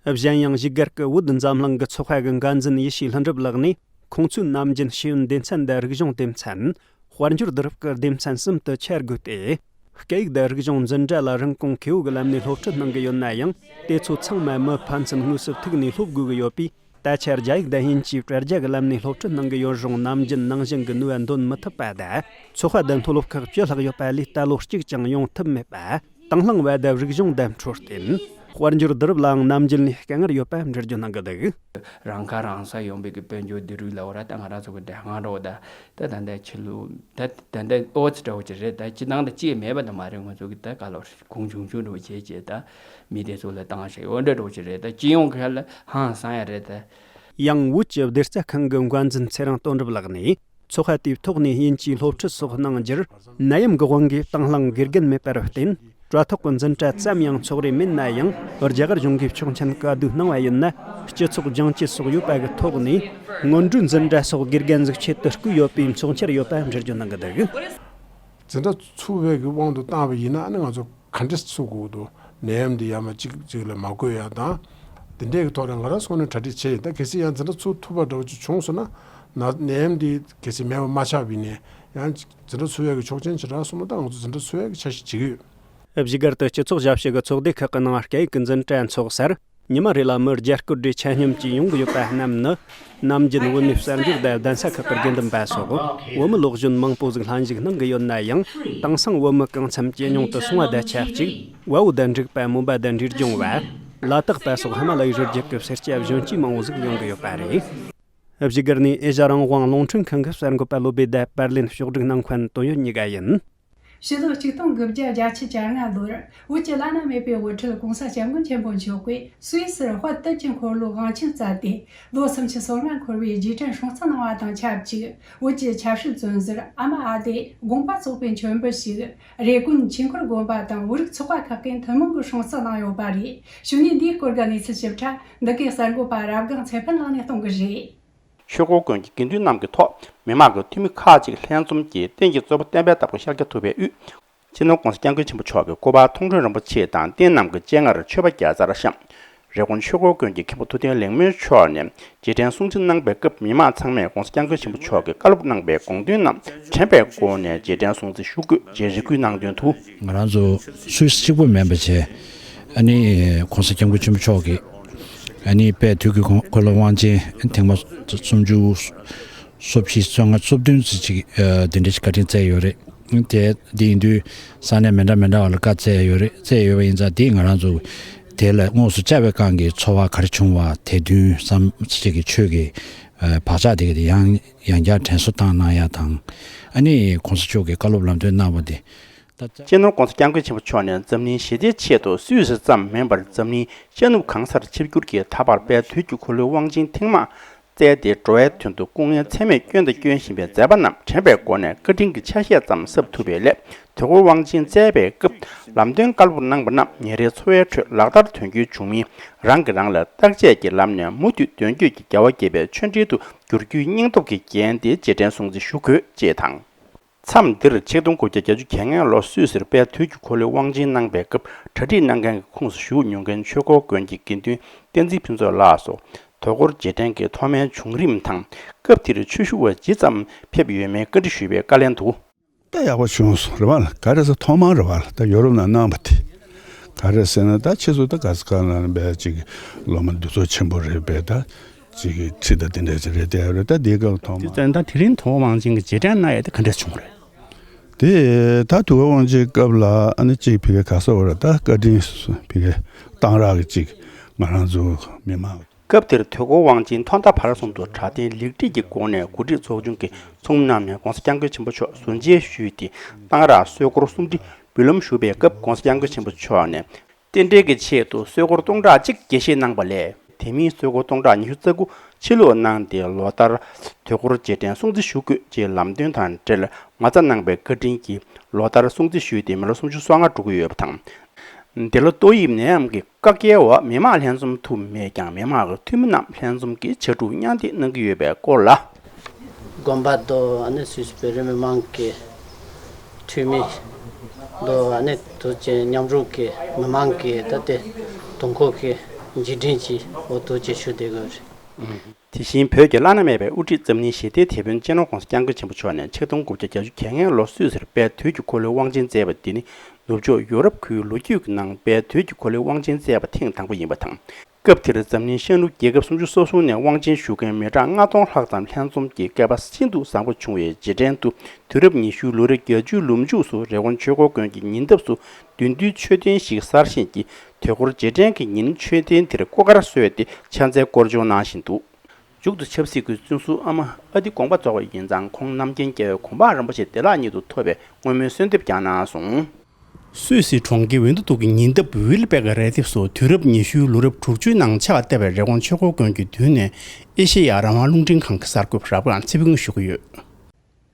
གཞན་ཡང་བཞུགས་སྒར་གྱི་བོད་འཛམ་གླིང་གི་ཚོགས་པ་གི་འགན་འཛིན་ཡེ་ཤེས་ལྷུན་གྲུབ་ལགས་ནས། ཁོང་ཚོའི་ནམ་རྒྱུན་ཤེས་ཡོན་སྡེ་ཚན་དང་རིག་གཞུང་སྡེ་ཚན། དཔལ་འབྱོར་བསྡུ་རུབ་ཀྱི་སྡེ་ཚན་གསུམ་དུ་ཆ་བགོས་ཏེ། སྐད་ཡིག་དང་རིག་གཞུང་འཛིན་གྲྭ་ལ་རིན་གོང་ཁེ་པོ་གི་ལམ་ནས་སློབ་ཁྲིད་གནང་གི་ཡོད་ན་ཡང་། དེ་ཚོ་ཚང་མ་མི་ཕན་ཚུན་དངོས་སུ་ཐུག་ནས་སློབ་དགོས་ཀྱི་ཡོད་པས། ད་ཆ་རྒྱ་ཡིག་དང་དབྱིན་ཇིའི་དྲ་རྒྱ་གི་ལམ་ནས་སློབ་ཁྲིད་གནང་གི་ཡོད་རུང་། ནམ་རྒྱུན་ནང་བཞིན་གྱི་ནུས་པ་འདོན་མི་ཐུབ་པ་དང་། ཚོགས་པ་དང་མཐོ་སློབ་ཁག་བཅུ་ལྷག་ཡོད་པ་ལས་ད་ལོ་གཅིག་ཀྱང་ཡོང་ཐུབ་མེད་པ། དང་བླངས་བར་དུ་རིག་གཞུང་དང་འཕྲོད་བསྟེན། དཔལ་འབྱོར་བསྡུ་རུབ་ལའང་ནམ་རྒྱུན་ལས་དཀའ་ངལ་ཡོད་པ་འགྲེལ་བརྗོད་གནང་གི་འདུག། རང་ཁ་རང་གསོ་ཡོང་བའི་གི་དཔལ་འབྱོར་བསྡུ་རུབ་ལ་འོ་ར་ད་ང་རང་ཚོ་གི་འདྲ་ཧང་རོ་ད་ད་ད་ལྟ་ཕྱི་ལོ་ད་ད་ལྟ་ཨོ་ཙི་འདྲ་བོ་ཅིག་རེད། ད་སྤྱི་བཏང་ད་ཅི་ཡང་མེད་པ་ད་མ་རེད། ང་ཚོ་གི་ད་ག་ལོ་གུང་ཆུང་ཆུང་འདྲ་བོ་བྱས་བྱས་ད་མི་དེ་ཚོ་ལ་བཏང་ཤག་འོ་འདྲ་འདྲ་བོ་ཅིག་རེད། ད་སྤྱི་ཡོངས་ཁ་ལ་ཧང་སང་ཡ་རེད་ད། ཡང་བོད་ཀྱི་བདེ་རྩ་ཁང་གི་འགན་འཛིན་ཚེ་རིང་དོན་གྲུབ་ལགས་ནས། ཚོགས་ཁང་དེའི་ཐོག་ནས་དབྱིན་ཇིའི་སློབ་ཁྲིད་སོགས་གནང་རྒྱུར། ནད་ཡམས་ཀྱི་དབང་གིས་དང་བླངས་དགེ་རྒན་མེད་པར་བརྟེན། དྲ་ཐོག་གི་འཛིན་གྲྭ་ཙམ་ཡང་ཚོགས་རེས་མེད་ན་ཡང་། རྒྱ་གར་གཞུང་གིས་ཆོག་མཆན་བཀའ་བསྡུར་གནང་བ་ཡིན་ན། སྤྱི་ཚོགས་སྦྱང་བྱེད་སོགས་ཡོད་པ་གི་ཐོག་ནས། སྔོན་འགྲོའི་འཛིན་གྲྭ་སོགས་དགེ་རྒན་ཟིག་ཆེད་དུ་བསྐོས་ཡོད་པའི་མཚོན་འཆར་ཡོད་པ་འགྲེལ་བརྗོད་གནང་གི་འདུག། འཛིན་གྲྭ་ཚུགས་པའི་གི་དབང་དུ་བཏང་བ་ཡིན་ན། ཨ་ནི་ང་ཚོ་ག་འདྲས་ཚུགས་དགོས་འདུག། ནད་ཡམས་འདི་ཡར་མར་གཅིག་གཅིག་ལ་མ་འགོས་ཡ་དང་། འདི་འདྲས་ཀྱི་ཐོག་ནས་ང་རང་སོང་ནས་གྲ་སྒྲིག་བྱས་ཡིན། ད་གལ་སྲིད་ཡང་འཛིན་གྲྭ་ཚུགས་ཐུབ་པ་འདྲ་བོ་ཅིག་བྱུང་སོང་ན། ན་ནད་ཡམས་འདི་གལ་སྲིད་མེད་པ་མ་ཆགས་པ་ཡིན་ནའི་ཡང་འཛིན་གྲྭ་ཚུགས་ཡ་གི་ཆོག་མཆན་ཅིག་རག་སོང་ན། ད་ང་ཚོ་འཛིན་གྲྭ་ཚུགས་ཡ་གི་འཆར་གཞི་བྱེད་ཀྱི་ཡོད། བཞུགས་སྒར་དུ་སྤྱི་ཚོགས་ཞབས་ཞུ་གི་ཚོགས་སྡེ་ཁག་གི་ནང་སྐད་ཡིག་གི་འཛིན་གྲྭ་འཚོགས་སར། ཉི་མ་རེ་ལ་མི་བརྒྱ་སྐོར་འདྲའི་ཆ་སྙོམས་ཀྱིས་ཡོང་གི་ཡོད་པ་རྣམས་ནི། ནམ་རྒྱུན་བོད་མིའི་གསར་འགྱུར་དང་གདན་ས་ཁག་གི་དགེ་འདུན་པ་སོགས་བོད་མི་སློབ་གཞོན་མང་པོ་ཟིག་ལྷན་ཞུགས་གནང་གི་ཡོད་ན་ཡང་། དེང་སང་བོད་མི་གང་འཚམ་ཇེ་ཉུང་དུ་སོང་བ་དང་ཆབས་ཅིག། བལ་པོ་དང་འབྲུག་པ། མོན་པ་དང་འབྲས་ལྗོངས་པ། ལ་དྭགས་པ་སོགས་ཧི་མ་ལ་ཡའི་རི་རྒྱུད་ཀྱི་སེར་སྐྱ་གཞོན་སྐྱེས་མང་བོ་ཟིག་ཡོང་གི་ཡོད་པ་རེད། བཞུགས་སྒར་ནས་ཨེ་ཤ་རང་དབང་རླུང་འཕྲིན་ཁང་གི་གསར་འགོད་པ་བློ་བདེ་དང་པར་ལེན་ཕྱོགས་སྒྲིག་གནང་མཁན་དོན་ཡོད་གཉིས་ཀ་ཡིན། ཕྱི་ལོ་ཆིག་སྟོང་དགུ་བརྒྱ་བརྒྱད་ཅུ་གྱ་ལྔ་ལོར་བོད་ཀྱི་བླ་ན་མེད་པའི་དབུ་ཁྲིད་༸གོང་ས་༸སྐྱབས་མགོན་ཆེན་པོ་མཆོག་གིས་སུད་སིར་དཔལ་དུས་ཀྱི་འཁོར་ལོའི་དབང་ཆེན་བསྩལ་ཏེ། ལོ་སུམ་ཅུ་སོ་ལྔ་འཁོར་བའི་རྗེས་དྲན་སྲུང་བརྩི་གནང་བ་དང་ཆབས་ཅིག། བོད་ཀྱི་ཆབ་སྲིད་བཙོན་ཟུར་ཨ་མ་ཨ་དེ་དགོངས་པ་རྫོགས་པའི་མཆོད་འབུལ་ཞུས། རེབ་དགོན་ཆོས་འཁོར་དགོན་པ་དང་བོད་རིགས་ཚོགས་པ་ཁག་གིས་ཐུན་མོང་གི་སྲུང་བརྩི་གནང་ཡོད་པ་རེད། གཞུག་ནས་འདིའི་སྐོར་གྱི་གནས་ཚུལ་ཞིབ་ཕྲ་འདི་གའི་གསར་འགོད་པ་རབ་སྒང་ཚེ་ཕུན་ལགས་ནས་གཏོང་གི་རེད། ཆོས་འཁོར་དགོན་གྱི་དགེ་འདུན་རྣམས་ཀྱི་ཐོག་མི་མང་གི་འཐུས་མི་ཁག་ཅིག་ལྷན་འཛོམས་ཀྱིས་རྟེན་གྱི་གཙོ་བོ་བསྟན་པའི་བདག་པོ་ཤཱཀྱ་ཐུབ་པའི་དབུས། སྤྱི་ནོར་༸གོང་ས་༸སྐྱབས་མགོན་ཆེན་པོ་མཆོག་གི་སྐུ་པར་མཐོང་གྲོལ་རིན་པོ་ཆེ་དང་རྟེན་རྣམས་ཀྱི་སྤྱན་སྔར་མཆོད་པ་བརྒྱ་རྩར་བཤམས། རེབ་དགོན་ཆོས་འཁོར་དགོན་གྱི་མཁན་པོ་ཐུབ་བསྟན་ལེགས་སྨོན་མཆོག་ནས་རྗེས་དྲན་སྲུང་བརྩི་གནང་པའི་སྐབས། མི་མང་ཚང་མས་༸གོང་ས་༸སྐྱབས་མགོན་ཆེན་པོ་མཆོག་གིས་བཀའ་སློབ་གནང་པའི་དགོངས་དོན་རྣམས་དྲན་པའི་སྒོ་ནས་རྗེས་དྲན་སྲུང་བརྩི་ཞུ་དགོས་ཅེས་རེ་སྐུལ་གནང་དོན་དུ། ང་རང་ཚོ་སུད་སི་གཅིག་པུ་མིན་པ་བྱས། ཨ་ནི་༸གོང་ས་༸སྐྱབས་མགོན་ཆེན་པོ་མཆོག་གིས་ཨ་ནི་དཔལ་དུས་ཀྱི་འཁོར་ལོ་དབང་ཆེན་ཐེངས་མ་སུམ་ཅུ་སོ་བཞི་སོ་ལྔ་སོ་བདུན་ཙམ་ཅིག་ཨ་དེ་འདྲ་ཞིག་བཀའ་དྲིན་བསྩལ་ཡོད་རེད། དེ་དེ་ཡིན་དུས་ས་གནས་མི་འདྲ་མི་འདྲ་བ་ལ་བཀའ་སྩལ་ཡོད་རེད། སྩལ་ཡོད་པ་ཡིན་ཙང་དེ་ང་རང་ཚོ་དེ་ལ་དངོས་སུ་བཅར་བའི་སྒང་གི་ཚོར་བ་ག་རེ་བྱུང་བ། དད་འདུན་བསམ་ཅིག་གི་ཆོས་ཀྱི་ཨ་བག་ཆགས་དེ་ག་དེ་ཡང་ཡང་བསྐྱར་དྲན་གསོ་བཏང་གནང་ཡ་དང་། ཨ་ནི་༸གོང་ས་མཆོག་གིས་བཀའ་སློབ་ལམ་སྟོན་གནང་བ་དེ། ད་སྤྱི་ནོར་༸གོང་ས་༸སྐྱབས་མགོན་ཆེན་པོ་མཆོག་ནས་འཛམ་གླིང་ཞི་བདེའི་ཆེད་དུ་སུད་སི་ཙམ་མིན་པར་འཛམ་གླིང་ཤར་ནུབ་གང་སར་ཆིབས་བསྒྱུར་གྱིས་ད་བར་དཔལ་དུས་ཀྱི་འཁོར་ལོའི་དབང་ཆེན་ཐེངས་མ་བསྩལ་ཏེ། འགྲོ་བའི་དོན་དུ་སྐུ་ངལ་ཚད་མེད་བསྐྱོན་དང་སྐྱོན་བཞིན་པའི་མཛད་པ་རྣམས་དྲན་པའི་སྒོ་ནས་བཀའ་དྲིན་གྱི་ཆ་ཤས་ཙམ་གསབ་ཐུབ་པའི་སླད། དུས་འཁོར་དབང་ཆེན་བསྩལ་བའི་སྐབས་ལམ་སྟོན་བཀའ་སློབ་གནང་བ་རྣམས་ཉིན་རེའི་འཚོ་བའི་ཁྲོད་ལག་བསྟར་དོན་འཁྱོལ་བྱུང་མིན། རང་གིས་རང་ལ་བརྟག་དཔྱད་ཀྱི་ལམ་ནས་མུ་མཐུད་དོན་འཁྱོལ་གྱི་རྒྱལ་བ་དགྱེས་པའི་ཆོས་འབྲེལ་དུ་འགྱུར་རྒྱུའི་སྙིང་སྟོབས་ཀྱིས་བརྒྱན་ཏེ་རྗེས་དྲན་སྲུང་བརྩི་ཞུ་དགོས་ཅེས་དང་། མཚམས་འདིར་ཆིག་སྟོང་དགུ་བརྒྱ་བརྒྱད་ཅུ་གྱ་ལྔ་ལོར་སུད་སིར་དཔལ་དུས་ཀྱི་འཁོར་ལོའི་དབང་ཆེན་གནང་པའི་སྐབས་གྲ་སྒྲིག་གནང་མཁན་གྱི་ཁོངས་སུ་ཞུགས་མྱོང་མཁན་ཆོས་འཁོར་དགོན་གྱི་དགེ་འདུན་བསྟན་འཛིན་ཕུན་ཚོགས་ལགས་སུ། དུས་འཁོར་རྗེས་དྲན་གྱི་ཐོག་མའི་བྱུང་རིམ་དང་། སྐབས་དེར་ཆོས་ཞུ་བ་ཇི་ཙམ་ཕེབས་ཡོད་མེད་བཀའ་འདྲི་ཞུས་པའི་བཀའ་ལན་དུ། ད་ཡག་པོ་བྱུང་སོང་རེད་བ་ལ། ག་རེ་ཟེར་ཐོག་མར་རེད་བ་ལ། ད་ཡོ་རོབ་ནང་གནང་བ་དེ་ག་རེ་ཟེར་ན། ད་ཁྱེད་ཚོ་ད་ག་ས་ག་ལ་ནས་བས་ཅིག་སློབ་མ་འདུ་ཚོགས་ཆེན་པོ་རེད་པས། ད་ཅིག་ཁྲིད་ད་དེ་འདྲ་ཅིག་རེད་དེ་རེད། ད་དེའི་སྐབས་ཐོག་མ། དེ་ད་དེ་རིང་དུས་འཁོར་དབང་ཆེན་གྱི་རྗེས་དྲན་གནང་ཡས་དེ་ག་འདྲ་བྱུང་རེད། དེ་ད་དུས་འཁོར་དབང་ཆེན་སྐབས་ལ་ཨ་ནི་ཅིག་ཕ་གི་ག་ས་འོ་ར་ད་བཀའ་དྲིན་ཕ་གི་གཏང་རག་གི་ཅིག་ང་རང་ཚོ་མི་མང་། སྐབས་དེར་དུས་འཁོར་དབང་ཆེན་ཐོག་མཐའ་བར་གསུམ་དུ་གྲགས་ལྡན་ལེགས་བྲིས་ཀྱི་སྒོ་ནས་གོ་སྒྲིག་ཚོགས་ཆུང་གི་ཚོགས་མི་རྣམས་ནས་༸གོང་ས་༸སྐྱབས་མགོན་ཆེན་པོ་མཆོག་ཟུར་མཇལ་ཞུས་ཏེ། གཏང་རག་གསོལ་འཁོར་གསུམ་སྒྲིལ་འབུལ་ལམ་ཞུ་བའི་སྐབས་༸གོང་ས་༸སྐྱབས་མགོན་ཆེན་པོ་མཆོག་ནས། རྟེན་འབྲེལ་གྱི་ཆེད་དུ་གསོལ་འཁོར་སྟོང་ཕྲག་གཅིག་དགྱེས་བཞེས་གནང་བ་ལས། དེ་མིན་གསོལ་འཁོར་སྟོང་ཕྲག་ཉི་ཤུ་རྩ་དགུ་ཕྱིར་སློག་གནང་སྟེ། ལོ་ལྟར་དུས་འཁོར་རྗེས་དྲན་སྲུང་བརྩི་ཞུ་དགོས་ཅེས་ལམ་སྟོན་དང་འབྲེལ་མ་རྩ་གནང་བའི་བཀའ་དྲིན་གྱིས་ལོ་ལྟར་སྲུང་བརྩི་ཞུས་ཏེ་མི་ལོ་སུམ་ཅུ་སོ་ལྔ་འགྲོ་གི་ཡོད་པ་དང་། འདི་ལོ་ཏོག་དབྱིབས་ནད་ཡམས་ཀྱི་བཀག་རྒྱའི་འོག་མི་མང་ལྷན་འཛོམས་ཐུབ་མེད་ཀྱང་། མི་མང་གི་འཐུས་མི་རྣམས་ལྷན་འཛོམས་ཀྱིས་ཕྱར་གྲུ་མཉམ་འདེགས་གནང་གི་ཡོད་པའི་སྐོར་ལ། དགོན་པ་དང་ཨ་ནི་སུད་སི་བོད་རིགས་མི་མང་གི་འཐུས་མི་དང་ཨ་ནི་དུ་ཅན་མཉམ་རུབ་ཀྱི་མི་མང་གི་ད་ལྟའི་དུས་འཁོར་གྱི་རྗེས་དྲན་གྱི་འོག་དུ་ཅན་ཞུ་བསྡད་དགོས་རེད། དེ་བཞིན་བོད་ཀྱི་བླ་ན་མེད་པའི་དབུ་ཁྲིད་འཛམ་གླིང་ཞི་བདེའི་དེད་དཔོན་སྤྱི་ནོར་༸གོང་ས་༸སྐྱབས་མགོན་ཆེན་པོ་མཆོག་ནས་ཆིག་སྟོང་དགུ་བརྒྱ་བརྒྱད་ཅུ་གྱ་ལྔ་ལོར་སུད་སིར་དཔལ་དུས་ཀྱི་འཁོར་ལོའི་དབང་ཆེན་བསྩལ་བ་འདི་ནི་ནུབ་ཕྱོགས་ཡོ་རོབ་ཁུལ་ལོ་རྒྱུས་ཀྱི་ནང་དཔལ་དུས་ཀྱི་འཁོར་ལོའི་དབང་ཆེན་བསྩལ་བ་ཐེངས་དང་པོ་ཡིན་པ་དང་། སྐབས་དེར་འཛམ་གླིང་ཤར་ནུབ་རྒྱལ་ཁབ་སུམ་ཅུ་སོ་གསུམ་ནས་དབང་ཆེན་ཞུ་མཁན་མི་གྲངས་ལྔ་སྟོང་ལྷག་ཙམ་ལྷན་འཛོམས་ཀྱིས་སྐལ་པ་ཤིན་ཏུ་བཟང་པོ་བྱུང་བའི་རྗེས་དྲན་དུ། དུས་རབས་ཉི་ཤུའི་ལོ་རབས་བརྒྱད་ཅུའི་ལོ་མཇུག་སུ་རི་ཀོན་ཆོས་འཁོར་དགོན་གྱི་ཉེ་འདབས་སུ་བདུད་འདུལ་མཆོད་རྟེན་ཞིག་གསར་བཞེངས་ཀྱིས་དུས་འཁོར་རྗེས་དྲན་གྱི་ཉིན་མཆོད་རྟེན་དེར་སྐུ་དཀར་གསོལ་ཏེ་ཕྱག་འཚལ་སྐོར་སྦྱོང་གནང་བཞིན་འདུག། མཇུག་ཏུ་ཆབ་སྲིད་ཀྱི་བཙོན་ཟུར་ཨ་མ་ཨ་ཏི་དགོངས་པ་རྫོགས་པ་ཡིན་ཙང་ཁོང་རྣམ་མཁྱེན་རྒྱལ་བའི་གོ་འཕང་རིན་པོ་ཆེ་བདེ་བླག་ཉིད་དུ་ཐོབ་པའི་བསྔོ་སྨོན་གསོལ་འདེབས་ཀྱང་གནང་སོང་། སུད་སི་གྲོང་ཁྱེར་ཝིན་ཏུ་ཏུག་གི་ཉེ་འདབས་ཝིལ་པེག་རི་ཐིབ་སུ་དུས་རབས་ཉི་ཤུའི་ལོ་རབས་དྲུག་ཅུའི་ནང་ཕྱག་བཏབ་པའི་རི་ཀོན་ཆོས་འཁོར་དགོན་གྱི་མདུན་ནས་ཨེ་ཤེ་ཡ་རང་དབང་རླུང་འཕྲིན་ཁང་གི་གསར་འགོད་པ་རབ་སྒང་ཚེ་ཕུན་ཞུ་གི་ཡོད།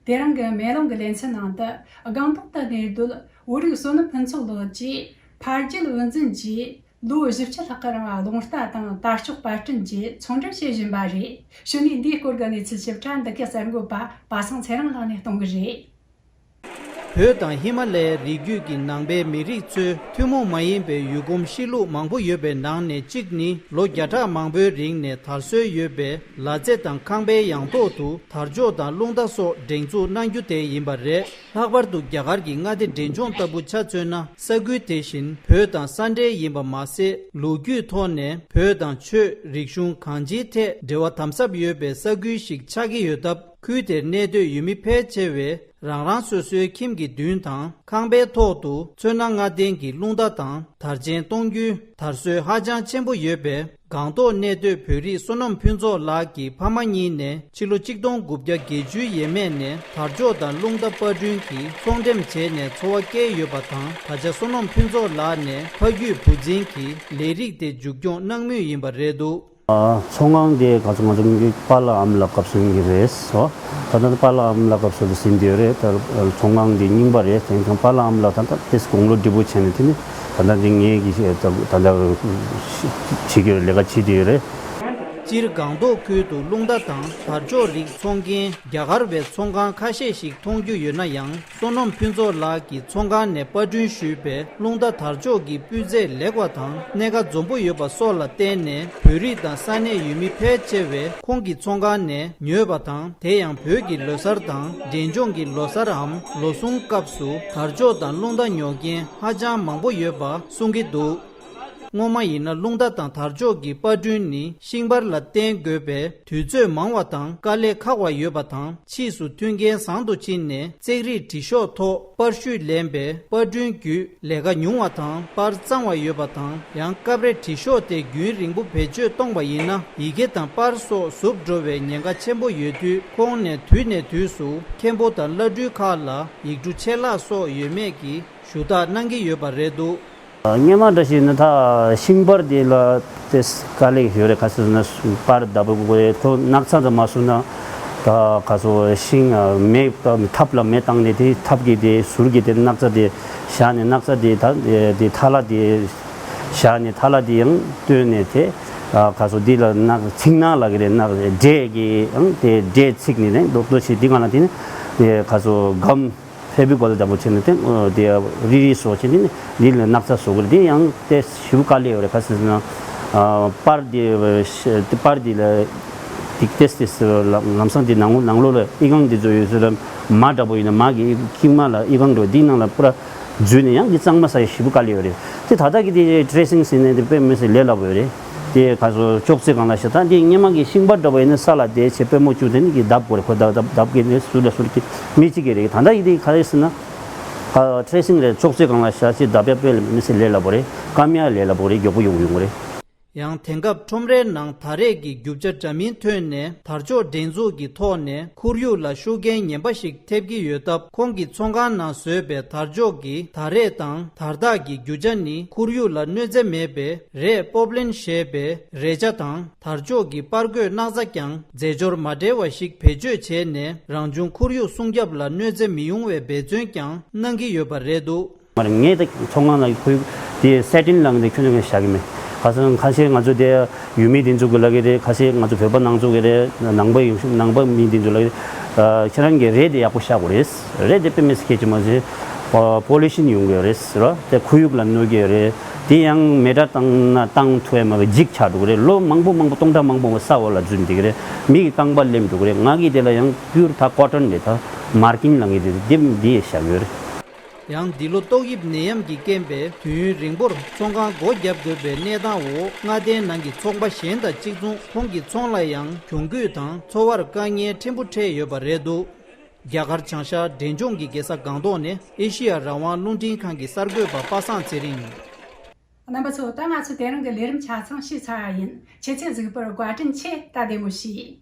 དེ་རིང་གི་མེ་ལོང་གི་ལེ་ཚན་ནང་དུ་སྒང་ཏོག་ཏུ་གནས་སྡོད་བོད་རིགས་བསོད་ནམས་ཕུན་ཚོགས་ལགས་ཀྱིས་ཕ་རྒྱུད་དབུ་འཛིན་གྱིས་ལོ་བཞི་བཅུ་ལྷག་གི་རིང་རླུང་རྟ་དང་དར་ལྕོག་པར་སྐྲུན་གྱིས་ཚོང་འབྲེལ་བྱེད་བཞིན་པ་རེད། ཕྱི་ནས་འདིའི་སྐོར་གྱི་གནས་ཚུལ་ཞིབ་ཕྲ་འདི་གའི་གསར་འགོད་པ་པ་སངས་ཚེ་རིང་ལགས་ནས་གཏོང་གི་རེད། བོད་དང་ཧི་མ་ལ་ཡའི་རི་རྒྱུད་ཀྱི་ནང་པའི་མི་རིགས་ཚོའི་ཐུན་མོང་མ་ཡིན་པའི་ཡུལ་གོམས་གཤིས་ལུགས་མང་པོ་ཡོད་པའི་ནང་ནས་གཅིག་ནི་ལོ་བརྒྱ་ཕྲག་མང་པོའི་རིང་ནས་དར་སྲོལ་ཡོད་པའི་ལ་རྩེ་དང་ཁང་པའི་ཡང་ཐོག་ཏུ་དར་ལྕོག་དང་རླུང་རྟ་སོགས་སྒྲེང་འཛུགས་གནང་རྒྱུ་དེ་ཡིན་པ་རེད། ལྷག་པར་དུ་རྒྱ་གར་གྱི་མངའ་སྡེ་འབྲས་ལྗོངས་ལྟ་བུ་ཆ་མཚོན་ན། ས་ཁུལ་དེ་བཞིན་བོད་དང་ས་འབྲེལ་ཡིན་པ་མ་ཟད། ལོ་རྒྱུས་ཐོག་ནས་བོད་དང་ཆོས་རིག་གཞུང་གང་ཅིའི་ཐད་འབྲེལ་བ་དམ་ཟབ་ཡོད་པའི་ས་ཁུལ་ཞིག་ཆགས་ཀྱི་ཡོད་སྟབས། ཁུལ་དེར་གནས་སྡོད་ཡུལ་མི་ཕལ་ཆེ་བས་རང་རང་སོ་སོའི་ཁྱིམ་གྱི་མདུན་དང་ཁང་པའི་ཐོག་ཏུ་ཚོན་སྣ་ལྔ་ལྡན་གྱི་རླུང་རྟ་དང་དར་ཆེན་གཏོང་རྒྱུའི་དར་སྲོལ་ཧ་ཅང་ཆེན་པོ་ཡོད་པས། སྒང་ཏོག་གནས་སྡོད་བོད་རིགས་བསོད་ནམས་ཕུན་ཚོགས་ལགས་ཀྱི་ཕ་མ་གཉིས་ནས་ཕྱི་ལོ་གཅིག་སྟོང་དགུ་བརྒྱ་བརྒྱད་ཅུའི་ཡས་མས་ནས་དར་ལྕོག་དང་རླུང་རྟ་པར་སྐྲུན་གྱི་ཚོང་འགྲེམས་བྱས་ནས་འཚོ་བ་བསྐྱལ་ཡོད་པ་དང་། ད་ཆ་བསོད་ནམས་ཕུན་ཚོགས་ལགས་ནས་ཕ་རྒྱུད་བུ་འཛིན་གྱི་ལས་རིགས་དེ་མཇུག་སྐྱོང་གནང་མུས་ཡིན་པ་རེད་འདུག། ཨ། ཚོང་ཁང་དེ་ག་ཚོད་ང་ཚོ་གི་པཱ་ལགས་ཨ་མ་ལགས་སྐབས་སུ་ཡིན་གྱི་རེད། ཨོ། ད་ལྟ་པཱ་ལགས་ཨ་མ་ལགས་སྐབས་སུ་དེ་ཟིན་བསྡད་ཡོད་རེད། ད་ཚོང་ཁང་དེ་རྙིང་པ་རེད། དེ་ཡིན་ཙང་པཱ་ལགས་ཨ་མ་ལགས་ད་ལྟ་དེ་དགུང་ལོ་བགྲེས་པོ་བྱས་ནས་དེ་ནི་ད་ལྟ་དེ་ངེད་ཀྱི་ད་ལྟ་བྱེད་ཀྱི་ཡོད། ལས་ཀ་བྱེད་བསྡད་ཡོད་རེད། སྤྱིར་སྒང་ཏོག་ཁུལ་དུ་རླུང་རྟ་དང་དར་ལྕོག་རིགས་འཚོང་མཁན་རྒྱ་གར་བའི་ཚོང་ཁང་ཁ་ཤས་ཤིག་མཐོང་རྒྱུ་ཡོད་ན་ཡང་། བསོད་ནམས་ཕུན་ཚོགས་ལགས་ཀྱི་ཚོང་ཁང་ནས་པར་སྐྲུན་ཞུས་པའི་རླུང་རྟ་དར་ལྕོག་གི་སྤུས་ཚད་ལེགས་པ་དང་གནས་ཁ་འཛོམས་པོ་ཡོད་པ་སོགས་ལ་བརྟེན་ནས། བོད་རིགས་དང་ས་གནས་ཡུལ་མི་ཕལ་ཆེ་བས་ཁོང་གི་ཚོང་ཁང་ནས་ཉོས་པ་དང་། དེ་ཡང་བོད་ཀྱི་ལོ་གསར་དང་འབྲས་ལྗོངས་ཀྱི་ལོ་གསར་འམ་ལོ་གསུམ་སྐབས་སུ་དར་ལྕོག་དང་རླུང་རྟ་ཉོ་མཁན་ཧ་ཅང་མང་པོ་ཡོད་པ་གསུང་གི་འདུག། སྔོན་མ་ཡིན་ན་རླུང་རྟ་དང་དར་ལྕོག་གི་པར་སྐྲུན་ནི་ཤིང་པར་ལ་བརྟེན་དགོས་པས་དུས་ཚོད་མང་བ་དང་དཀའ་ལས་ཁག་པ་ཡོད་པ་དང་། ཕྱིས་སུ་མཐུན་རྐྱེན་བཟང་དུ་ཕྱིན་ནས་བརྩེགས་རིས་བྲིས་ཤོག་ཐོག་པར་བཤུས་ལེན་པའི་པར་སྐྲུན་བརྒྱུད་ལས་ཀ་ཉུང་བ་དང་པར་གཙང་བ་ཡོད་པ་དང་། ཡང་སྐབས་རེ་བྲིས་ཤོག་དེ་རྒྱུན་རིང་པོ་བེད་སྤྱོད་གཏོང་པ་ཡིན་ན་ཡི་གེ་དང་པར་སོགས་ཟུབ་འགྲོ་བའི་ཉེན་ཁ་ཆེན་པོ་ཡོད་དུས། ཁོང་ནས་དུས་ནས་དུས་སུ་མཁན་པོ་དང་བླ་སྤྲུལ་ཁག་ལ་ཡིག་འབྲུ་ཆད་ལྷག་སོགས་ཡོད་མེད་ཀྱི་ཞུ་དག་གནང་གི་ཡོད་པ་རེད་འདུག། སྔོན་མ་འདྲ་ཞིག་ན་ད་ཤིང་པར་དེ་ལ་དེ་དཀའ་ལས་ཡོད་རེད། ག་ཟེར་ན་པར་བརྡབ་དགོས་རེད། ཁོ་སྣག་ཚ་དང་མ་བཟོ་ན་ད་ག་ཚོད་ཤིང་མེ་ཐབ་ལ་མེ་བཏང་ནས་དེ་ཐབ་ཀྱི་དེ་ཟུར་གྱི་དེ་སྣག་ཚ་དེ་བཞག་ནས་སྣག་ཚ་དེ་ད་དེ་ཐལ་བ་དེ་བཞག་ནས་ཐལ་བ་དེ་ཡང་བཏོན་ནས་དེ་ག་ཚོད་དེ་ལ་སྣག་ཚིག་སྣག་ལབ་ཀྱི་རེད། སྣག་འབྲས་ཀྱི་ཡང་དེ་འབྲས་ཚིག་ནས་ནས་རྡོག་རྡོག་བྱས་དེ་ག་ལ་དེ་ནས་དེ་ག་ཚོད་སྒམ། ཧེ་བི་ཀོལ་འདྲ་པོ་བྱས་ནས་དེ་དེ་རིལ་རིལ་བཟོ་བྱས་ནས་འདི་ལ་སྣག་ཚ་བཟོ་དགོས་རེད། དེ་ཡང་དེ་ཞེ་པོ་དཀའ་ལས་ཡོད་རེད། ག་ཟེར་ན་པར་དེ་པར་དེ་ལ་ཏིག་ཏེས་ཏེས་ལམ་སང་དེ་ནང་ནང་ལོགས་ལ་ཨི་ཁང་དེ་ཚོ་ཡོད་ཚད་ལ་མ་འདྲ་པོ་ཡིན་ན་མ་གི་ཁྱིམ་མ་ལ་ཨི་ཁང་འགྲོ་དེའི་ནང་ལ་པུ་ར་འཛུལ་ནས་ཡང་གི་གཙང་མ་ཟ་ཡ་ཞེ་པོ་དཀའ་ལས་ཡོད་རེད། དེ་ད་ལྟ་གི་དེ་ཊེ་སིང་ཟེར་ནས་དེ་དཔེ་མི་སྲིད་ལས་སླ་པོ་ཡོད་རེད། དེ་ག་ཚོད་ཅོག་ཙེ་སྒང་ལ་བཞག་ད་འདི་སྔོན་མ་གི་ཤིང་པར་འདྲ་པོ་ཡིན་ན་ས་ལ་དེ་བྱས་པུས་མོ་བཅུག་དེ་ནི་གི་བརྡབ་དགོས་རེད། ཁོ་བརྡབ་བརྡབ་བརྡབ་གི་ནི་ཟུར་ལ་ཟུར་གི་མི་གཅིག་གི་རེད། ད་ལྟ་ཡི་དེ་ག་རེ་ཟེར་ན་ཊེ་སིང་རེད། ཅོག་ཙེ་སྒང་ལ་བཞག་ཅིག་བརྡབ་ཡ་དཔེ་མི་སྲིད་ལས་སླ་པོ་རེད། སྐམ་ཡ་ལས་སླ་པོ་རེད། མགྱོགས་པོ་ཡོང་ཡོང་གི་རེད། ཡང་དེང་སྐབས་ཁྲོམ་རའི་ནང་ད་རེས་ཀྱི་རྒྱུ་ཆ་འདྲ་མིན་ཐོན་ནས་དར་ལྕོག་འདྲེན་འཛུགས་ཀྱི་ཐོག་ནས་ཁོར་ཡུག་ལ་ཤུགས་རྐྱེན་ངན་པ་ཞིག་ཐེབས་ཀྱི་ཡོད་སྟབས། ཁོང་གི་ཚོང་ཁང་ནང་བཟོས་པའི་དར་ལྕོག་གི་དར་རས་དང་དར་ཐག་གི་རྒྱུ་ཆ་ནི་ཁོར་ཡུག་ལ་གནོད་འཚེ་མེད་པའི་རས་པོབ་ལིན་ཞེས་པའི་རས་ཆ་དང་། དར་ལྕོག་གི་པར་བརྐོས་སྣག་ཚ་ཀྱང་རྫས་སྦྱོར་མ་འདྲེས་པ་ཞིག་བེད་སྤྱོད་བྱས་ནས་རང་བྱུང་ཁོར་ཡུག་སྲུང་སྐྱོབ་ལ་གནོད་འཚེ་མི་ཡོང་བའི་འབད་བརྩོན་ཀྱང་གནང་གི་ཡོད་པ་རེད་འདུག། མ་རེད། ངས་ད་ཚོང་ཁང་ལ་ཁོའི་དེ་སེ་ཊིན་ལངས་ཏེ་ཁྱོད་ཚོ་ངས་བཞག་གི་མེད། ག་ཚོད་ཁ་ཤས་ང་ཚོ་དེ་ཡུལ་མི་དེ་ཚོ་གི་ལབ་ཀྱི་རེད། ཁ་ཤས་ང་ཚོ་བོད་པ་ནང་ཚོ་གི་རེད། ནང་པ་ཡོང་ཤུགས་ནང་པ་མི་དེ་ཚོ་ལབ་ཀྱི་རེད། ཁྱེད་རང་གི་རས་དེ་ཡག་པོ་བཞག་དགོས་རེད། རས་དེ་དཔེ་མི་སྲིད་སྐད་ཅིག་མ་ཟད་པོ་ལུ་ཤིན་ཡོང་གི་རེད་ཟེར་བ་དེ་ཁོར་ཡུག་ལ་གནོད་ཀྱི་རེད། དེ་ཡང་མེ་དྲ་བཏང་ན་བཏང་ཐུབ་ཡ་མ་རེད། འཇིག་ཆགས་འགྲོ་གི་རེད། ལོ་མང་པོ་མང་པོ་སྟོང་ཕྲག་མང་པོ་ས་འོག་ལ་འཛུལ་བསྡད་ཀྱི་རེད། མི་གི་རྐང་པ་ལེམ་འགྲོ་གི་རེད། ང་གིས་དེ་ལ་ཡང་པིའུར་ད་ཀོ་ཊོན་རེད། ད་མར་ཀིང་ལབ་ཀྱི་རེད། དེ་འདི་ཡས་བཞག་ཡོད་རེད། ཡང་འདི་ལོ་ཏོག་དབྱིབས་ནད་ཡམས་ཀྱི་རྐྱེན་པས་དུས་ཡུན་རིང་པོར་ཚོང་ཁང་སྒོ་བརྒྱབ་དགོས་པའི་གནས་སྟངས་འོག་མངའ་སྡེའི་ནང་གི་ཚོང་པ་གཞན་དང་གཅིག་མཚུངས་ཁོང་གི་ཚོང་ལ་ཡང་གྱོང་གུད་དང་འཚོ་བར་དཀའ་ངལ་ཕྲན་བུ་འཕྲད་ཡོད་པ་རེད་འདུག་རྒྱ་གར་བྱང་ཤར་འབྲས་ལྗོངས་ཀྱི་རྒྱལ་ས་སྒང་ཏོག་ནས་ཨེ་ཤི་ཡ་རང་དབང་རླུང་འཕྲིན་ཁང་གི་གསར་འགོད་པ་པ་སངས་ཚེ་རིང་། རྣམ་པ་ཚོ། ད་ང་ཚོ་དེ་རིང་གི་ལས་རིམ་ཆ་ཚང་ཞུས་ཚར་བ་ཡིན། ཁྱེད་ཚོས་གཟིགས་པར་བཀའ་དྲིན་ཆེ། ད་བདེ་མོ་བྱོས།